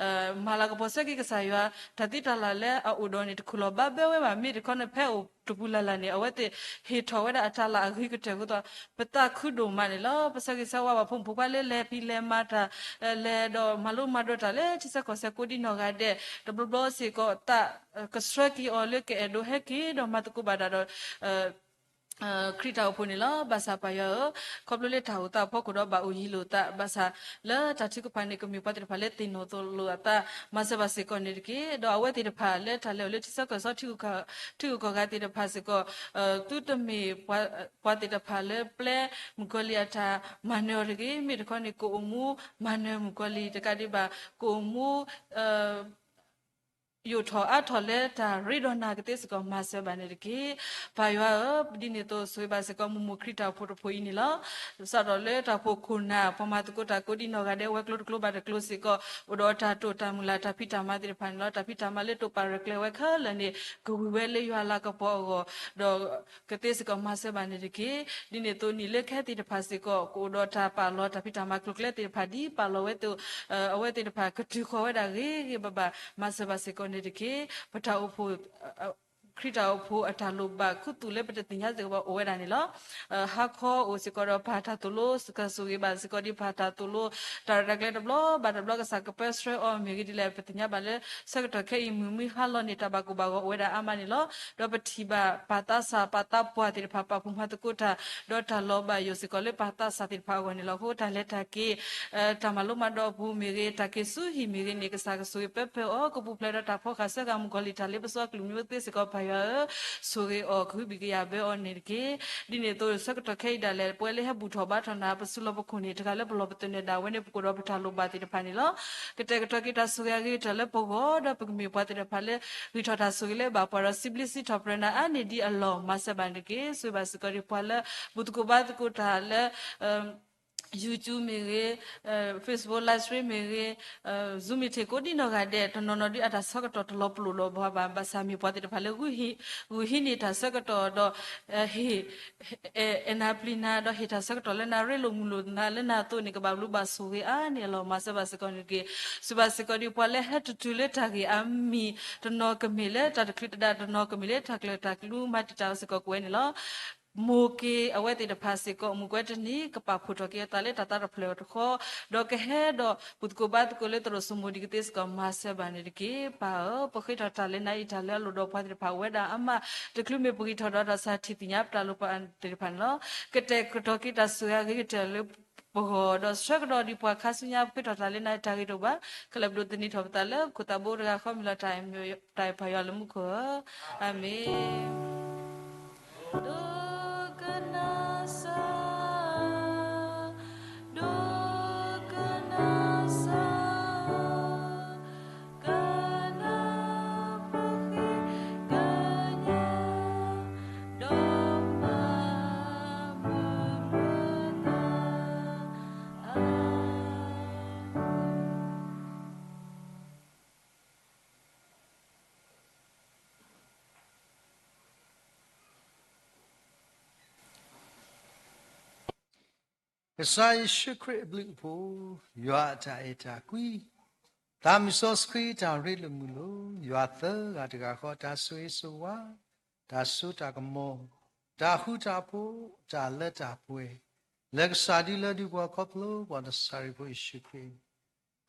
မၤလၤကပီၤဆၢက့ၤကစၢ်ယွၤ, တၢ်သ့တၢ်လၢ်လၢအအိၣ်ဒီးန့ၣ် တခူၣ်လီၤဘၣ်ဘၢဝဲဘၣ်. မ့ၢ်တခီန့ၣ် ဖဲအိၣ်တပူၤလၢ်လၢ်န့ၣ် အဝဲသ့ၣ်ဟ့ၣ်ထီၣ်ဝဲဒၣ်အတၢ်လၢ်အဂ့ၤကတၢၢ်အဃိသတး ပသးခုဒိၣ်မးန့ၣ်လီၤ. ပဆၢဂ့ၤဆၢဝါဘၣ်ဖိမုၣ်ဖိခွါလၢလဲၤဖံးလဲၤမၤတၢ် လဲၤဒီးမၤလိမၤဒိးတၢ်လၢထံဆၢကီၢ်ဆၢကိးဒ်နီၢ်ဂၤဒဲး တဘျီဘျီစ့ၢ်ကီး သးကဆှၢက့ၤအီၤလၢကအဲၣ်ဒိးဟဲက့ၤဒီးမၤသကိးဘၣ်တၢ်ဒီး ခရံာ်တၢ်အိၣ်ဖှိၣ်န့ၣ်လီၤ. ဘၣ်ဆၣ်ပၢ်ယွၤဧၢ, ခီဖျိလၢတၢ်အိၣ်သးအဖီခိၣ်ဒီးဘၣ်အိၣ်ယံၤလိာ်သး, ဘၣ်ဆၣ်လၢတၢ်ထုကဖၣ်န့ၣ် ကမ့ၢ်ပှၤသ့ၣ်တဖၣ်လၢသ့ၣ်နီၣ်သိးလိာ်အသး, မၤစၢၤဘၣ်စ့ၢ်ကီးန့ၣ်တက့ၢ်. ဒီးအဝဲသ့ၣ်တဖၣ်လၢတၢ်လဲၤအိၣ်လၢထံဆၢကီၢ်ဆၢ ထံဂုၤကီၢ်ဂၤသ့ၣ်တဖၣ်စ့ၢ်ကီး, သုတမ့ၢ်ပှၤသ့ၣ်တဖၣ်လၢပျဲမုၣ်ကီၤလံၢ်အတၢ်မၤနၢၤအီၤတဂ့ၤ. မ့ၢ်တခီန့ၣ် ကအိၣ်မူမၤနၢၤမုၣ်ကီၤလံၢ်တကးဒံးဘၣ်, ကအိၣ်မူ ယိာ်ထီၣ်အါထီၣ်လၢတၢ်ရ့ဒီးနၤကသ့စ့ၢ်ကီး မၤစၢၤဘၣ်န့ၣ်တက့ၢ်. ပၢ်ယွၤဧၢ, ဒ်န့ၣ်အသိးဆိၣ်ဂ့ၤဘၣ်စ့ၢ်ကီး မိၢ်မိၢ်ခရံာ်တၢ်အိၣ်ဖှိၣ်တဖှိၣ်အံၤန့ၣ်လီၤ. စးထီၣ်လၢတၢ်ဖှိၣ်ခိၣ်နၢ် ပှၤမၤသကိးတၢ်ကိးဒ်နီၢ်ဂၤဒဲး ဝဲၤကျိၤတကျိၤဘၣ်တကျိၤစ့ၢ်ကီး အိၣ်ဒီးတၢ်တိာ်တၢ်မုၢ်လၢ် တၢ်ဖံးတၢ်မၤသ့ၣ်တဖၣ်န့ၣ်လီၤ. တၢ်ဖံးတၢ်မၤလၢတိာ်ပာ်ရဲၣ်ကျဲၤဝဲခဲလၢာ်န့ၣ် ကဝံၤဝဲလၢယွၤလၤကပီၤအဂီၢ်, ဒီးကသ့စ့ၢ်ကီး မၤစၢၤဘၣ်န့ၣ်တက့ၢ်. ဒ်န့ၣ်အသိး နံၣ်လၢခဲသ့ၣ်တဖၣ်စ့ၢ်ကီး ကအိၣ်ဒီးတၢ်ပာ်လီၤတၢ်ဖံးတၢ်မၤကျိၤကျဲသ့ၣ်တဖၣ် ဒ်ပာ်လီၤဝဲသိး အဝဲသ့ၣ်တဖၣ်ကတုၤဃီၤဝဲဒၣ်ဂ့ၤဂ့ၤဘၣ်ဘၣ် မၤစၢၤဘၣ်စ့ၢ်ကီးန့ၣ်တက့ၢ်. ပတၢ်အိၣ်ဖှိၣ် ခရံာ်တၢ်အိၣ်ဖှိၣ်အတၢ်လိၣ်ဘၣ်ခူသူၣ်လၢ ပတသ့ၣ်ညါစ့ၢ်ကီးဘၣ်အိၣ်ဝဲဒၣ်န့ၣ်လီၤ. ဟါခီအိၣ်စ့ၢ်ကီးဒီးပၢ်တၢ်သိၣ်လိ ကဆိၣ်ဂ့ၤဘၣ်စ့ၢ်ကီးဒ်ပၢ်တၢ်သိၣ်လိ တၢ်ရဲၣ်တၢ်ကျဲၤတဘျီဘၣ်တဘျီ ကစၢ်ကပၢဆှၢအီၤ မ့ၢ်ဂ့ၤဒ်လဲၣ် ပသ့ၣ်ညါဘၣ်လၢ ဆၢကတီၢ်ခဲအံၤ မုၢ်မုၢ်ဟါလီၤန့ၣ် တၢ်ဘၣ်ကိၢ်ဘၣ်ဂီၤအိၣ်ဝဲဒၣ်အါမးန့ၣ်လီၤ. ဒီးပထံၣ်ဘၣ်ပၢ်သးစၢ်ပၢ်သးပှၢ်သ့ၣ်တဖၣ် ပာ်ဖှိၣ်မၤသကိးတၢ် ဒီးတၢ်လီၤဘၣ်ယိၣ်စ့ၢ်ကီးလၢပၢ်သးစၢ်သ့ၣ်တဖၣ်အဂီၢ်န့ၣ်လီၤ. အဃိတၢ်လဲၤတၢ်က့ၤ တၢ်မၤလိမၤဒိးအပူၤမ့ၢ်ဂ့ၤ တၢ်က့ၤဆူဟံၣ်မ့ၢ်ဂ့ၤန့ၣ် ကစၢ်ကဆိၣ်ဂ့ၤပၢပၢအီၤ ကပူၤဖျဲးဒီးတၢ်ဖီၣ်ဃာ်စၢဃာ်မုၣ်ကီၤလံၢ်တၢ်လ့ပစီအကလုၢ်မံၤသ့စ့ၢ်ကီး ပၢ်ယွၤဧၢ, ဆိၣ်ဂ့ၤအီၤ ကဟုဘံၣ်ကယာ်ဘၢအီၤန့ၣ်တက့ၢ်. ဒ်န့ၣ်အသိး ဆၢကတီၢ်ခဲအံၤဒၣ်လဲာ် ပဝဲလၢဟဲဘူၣ်ထီၣ်ဘါထီၣ်နၤ ပစုလီၢ်ပခိၣ်န့ၣ် တဂၤလၢပလီၢ်ပသနၢၣ်ဒၣ်ဝဲန့ၣ် ပကအိၣ်ဒီးပတၢ်လိၣ်ဘၣ်သ့ၣ်တဖၣ်န့ၣ်လီၤ. ကတဲာ်ကတီၤက့ၤတၢ်ဆိၣ်ဂ့ၤအဂ့ၤကတၢၢ်လၢပဂီၢ် ဒီးပကမ့ၢ်ပှၤသ့ၣ်တဖၣ်လၢ ဂံၢ်ထီၣ်တၢ်ဆိၣ်ဂ့ၤလၢဘၣ်ပှၤဒီး စံးဘျုးစံးထီၣ်ပတြၢၤနၤအါန့ၢ်ဒံးအလီၢ် မၤစၢၤဘၣ်န့ၣ်တက့ၢ်. ဆိၣ်ဂ့ၤဘၣ်စ့ၢ်ကီးဒ်ပှၤလၢ ဘူၣ်သကိးဘါသကိးတၢ်လၢ YouTube မ့ၢ်ဂ့ၤ, Facebook live stream မ့ၢ်ဂ့ၤ, Zoom meeting ကိးဒံနီၢ်ဂၤဒဲး တနီၤနီၤဒုးအတၢ်ဆၢကတီၢ်တလီၤပလိာ်လီၤဘှါဘၣ်, ဘၣ်ဆၣ်မ့ၢ်ပှၤသ့ၣ်တဖၣ်လၢ ဂုာ်ဟံးန့ၢ်တၢ်ဆၢကတီၢ်ဒီး ဟ့ၣ် အဲၣ်နၤပျံၤနၤ ဒီးဟ့ၣ်တၢ်ဆၢကတီၢ်လၢနၤရ့လိာ်မုာ်လိာ်နၤလၢနၤအသိးန့ၣ် ကဘၣ်ဘျုးဘၣ်ဆိၣ်ဂ့ၤအါန့ၢ်အလီၢ် မၤစၢၤဘၣ်စ့ၢ်ကီးန့ၣ်တက့ၢ်. စံးဘၣ်စ့ၢ်ကီးဒ် ပှၤလၢဟဲတုၤတုၤလၢတၢ်ဂ့ၢ်အမံၤ တနီၤကမ့ၢ်လၢတၢ်တချုးတဒါ တနီၤကမ့ၢ်လၢတၢ်ကျၢၤတၢ်ကျူ မၤတံာ်တာ်အီၤစ့ၢ်ကီးကဝဲန့ၣ်လီၤ. မိၢ်က့ၤအဝဲသ့ၣ်တဖၣ်စ့ၢ်ကီး မုၢ်ကွဲတနံၤ ကပာ်ဖှိၣ်ထီၣ်က့ၤအသးလၢတၢ်သးတဖျၢၣ်အတခီ, ဒီးကဟဲဒီးဘူၣ်သကိးဘါသကိးလၢသရိာ်စိမိၤဒံးကသ့စ့ၢ်ကီး မၤစၢၤဘၣ်န့ၣ်တက့ၢ်. ပၢ်ဧၢ, ပဃ့ထီၣ်တၢ်လၢနၤအံၤ တၢ်လၢအလိၣ်ဒီးပှၤသ့ၣ်တဖၣ်ဝဲဒၣ်အါမး, တချုးမ့ၢ်ပဂံၢ်ထီၣ်ဒီးတၢ်ဆၢထံၣ်သ့ၣ်ညါပတၢ်လိၣ်ပသ့ၣ်တဖၣ်န့ၣ်လီၤ. ကတဲာ်ကတီၤက့ၤတၢ်စူၢ်ဂ့ၤကတၢၢ်လၢပဂီၢ်, ဒီးဆှၢကဒီးဒံးပှၤခါဆူညါ ပဃ့ထီၣ်တၢ်လၢနၤအံၤ တၢ်ဂ့ၤတအိၣ်ဘၣ်. ခဲလၢာ်ပဒိးသန့ၤထီၣ်ပသးလၢ ခိၣ်သးဘိတဂၤဃီမ့ၢ်လီၤ. တၢ်အဲၣ်ပၢ်ယွၤလၢမူခိၣ်ဧၢ, အၤမ့ၣ်. ဒိကနၣ်စၢ်, ဒိကနၣ်စၢ်, ကနၢ်ပဃ့ကညး, ဒီးမၤမုာ်လၢနၤ, အၤမ့ၣ်. ကစၢ်ယ့ၣ်ၡူးခရံာ်အဘျုးအဖှိၣ်, ယွၤအတၢ်အဲၣ်တၢ်ကွံ, သးမုၢ်စီဆှံတၢ်ရ့လိာ်မုာ်လိာ်, ယွၤသၢဂၤတဂၤဃီ တၢ်ဆိၣ်ဂ့ၤဆိၣ်ဝါ, တၢ်စိတၢ်ကမီၤ, တၢ်ဃူတၢ်ဖိး, တၢ်လၢတၢ်ပှဲၤ, လၢကစၢ်ဒုလၢဒုးပှၤခီဖျိပှၤနစၤရ့းဖိယ့ၣ်ၡူးခရံာ်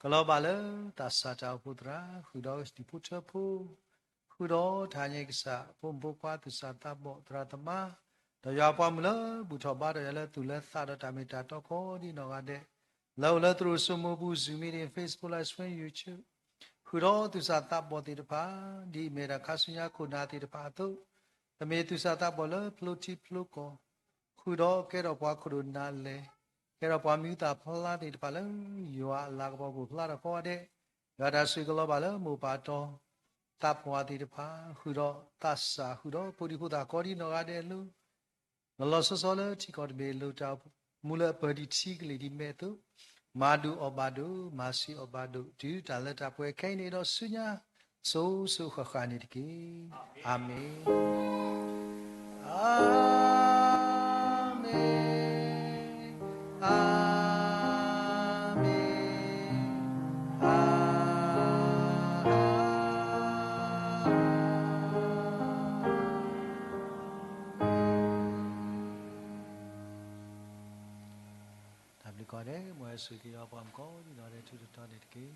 ကလီၤဘၣ်လၢသးစၢ်တၢ်အိၣ်ဖှိၣ်သရၣ်, ဃုာ်ဒီးဟံၣ်ဖိဃီဖိ, ဃုာ်ဒီးတၢ်ဟါညါကစၢ်, ဖိမုၣ်ဖိခွါ, သူၣ်စၢ်သးဘီၣ်, သရၣ်သမါ, ဒီးယွၤပှၤမုၢ်လၢဘူၣ်ထီၣ်ဘါထီၣ်ယၤလၢသူၣ်လၢသးဒီးတၢ်မ့ၢ်တၢ်တီကိးဒံနီၢ်ဂၤဒဲး, လၢအိၣ်လၢသရိာ်စိမိၤပူၤ Zoom meeting, Facebook live stream, YouTube, ဃုာ်ဒီးသူၣ်စၢ်သးဘီၣ်သ့ၣ်တဖၣ်, ဒ်အမ့ၢ်တၢ်ခါဆူညါခိၣ်နၢ်သ့ၣ်တဖၣ်အသိး, တမ့ၢ်သူၣ်စၢ်သးဘီၣ်လၢဖျိထံဖျိကီၢ်, ဃုာ်ဒီးကဲထီၣ်ပှၤခိၣ်ဒိၣ်နၢ်လဲၢ်, ကဲထီၣ်ပှၤမံၤသၣ်ဖျါသ့ၣ်တဖၣ်လၢ ယွၤအလၤကပီၤပူၤဖျါထီၣ်ကိးဂၤဒဲး, ယွၤတၢ်ဆိၣ်ဂ့ၤကလီၤဘၣ်လၢမိၢ်ပၢ်တီ သးပှၢ်သ့ၣ်တဖၣ်, ဃုာ်ဒီးသးစၢ်, ဃုာ်ဒီးဖိဒံဖိသၣ်ကိးဒံနီၢ်ဂၤဒဲးအလိၤ, လီၤလီၤဆီဆီလၢထံကီၢ်တဘ့ၣ်အလိၤ တၢ်အိၣ်မူလၢအပၢၢ်ဒံးထံကလ့ၢ်ဒံးမဲာ်အသိး, မၤဒိၣ်အီၣ်ဘၣ်ဒိၣ်, မၤဆံးအီၣ်ဘၣ်ဒိၣ်, တုၤတၢ်လၢတၢ်ပှဲၤခဲအံၤန့ၣ်ဒီးဆူညါ, စိၤစိၤဃၣ်ဃၣ်န့ၣ်တက့ၢ်. အၤမ့ၣ်. အၤမ့ၣ်, အၤမ့ၣ်, အၤမ့ၣ်. တၢ်ဘျုးကိးဂၤဒဲး, မ်ယွၤဆိၣ်ဂ့ၤက့ၤပှၤမုၣ်ကိးဒံနီၢ်ဂၤဒဲး ထူးထူးတီၤတီၤန့ၣ်တက့ၢ်.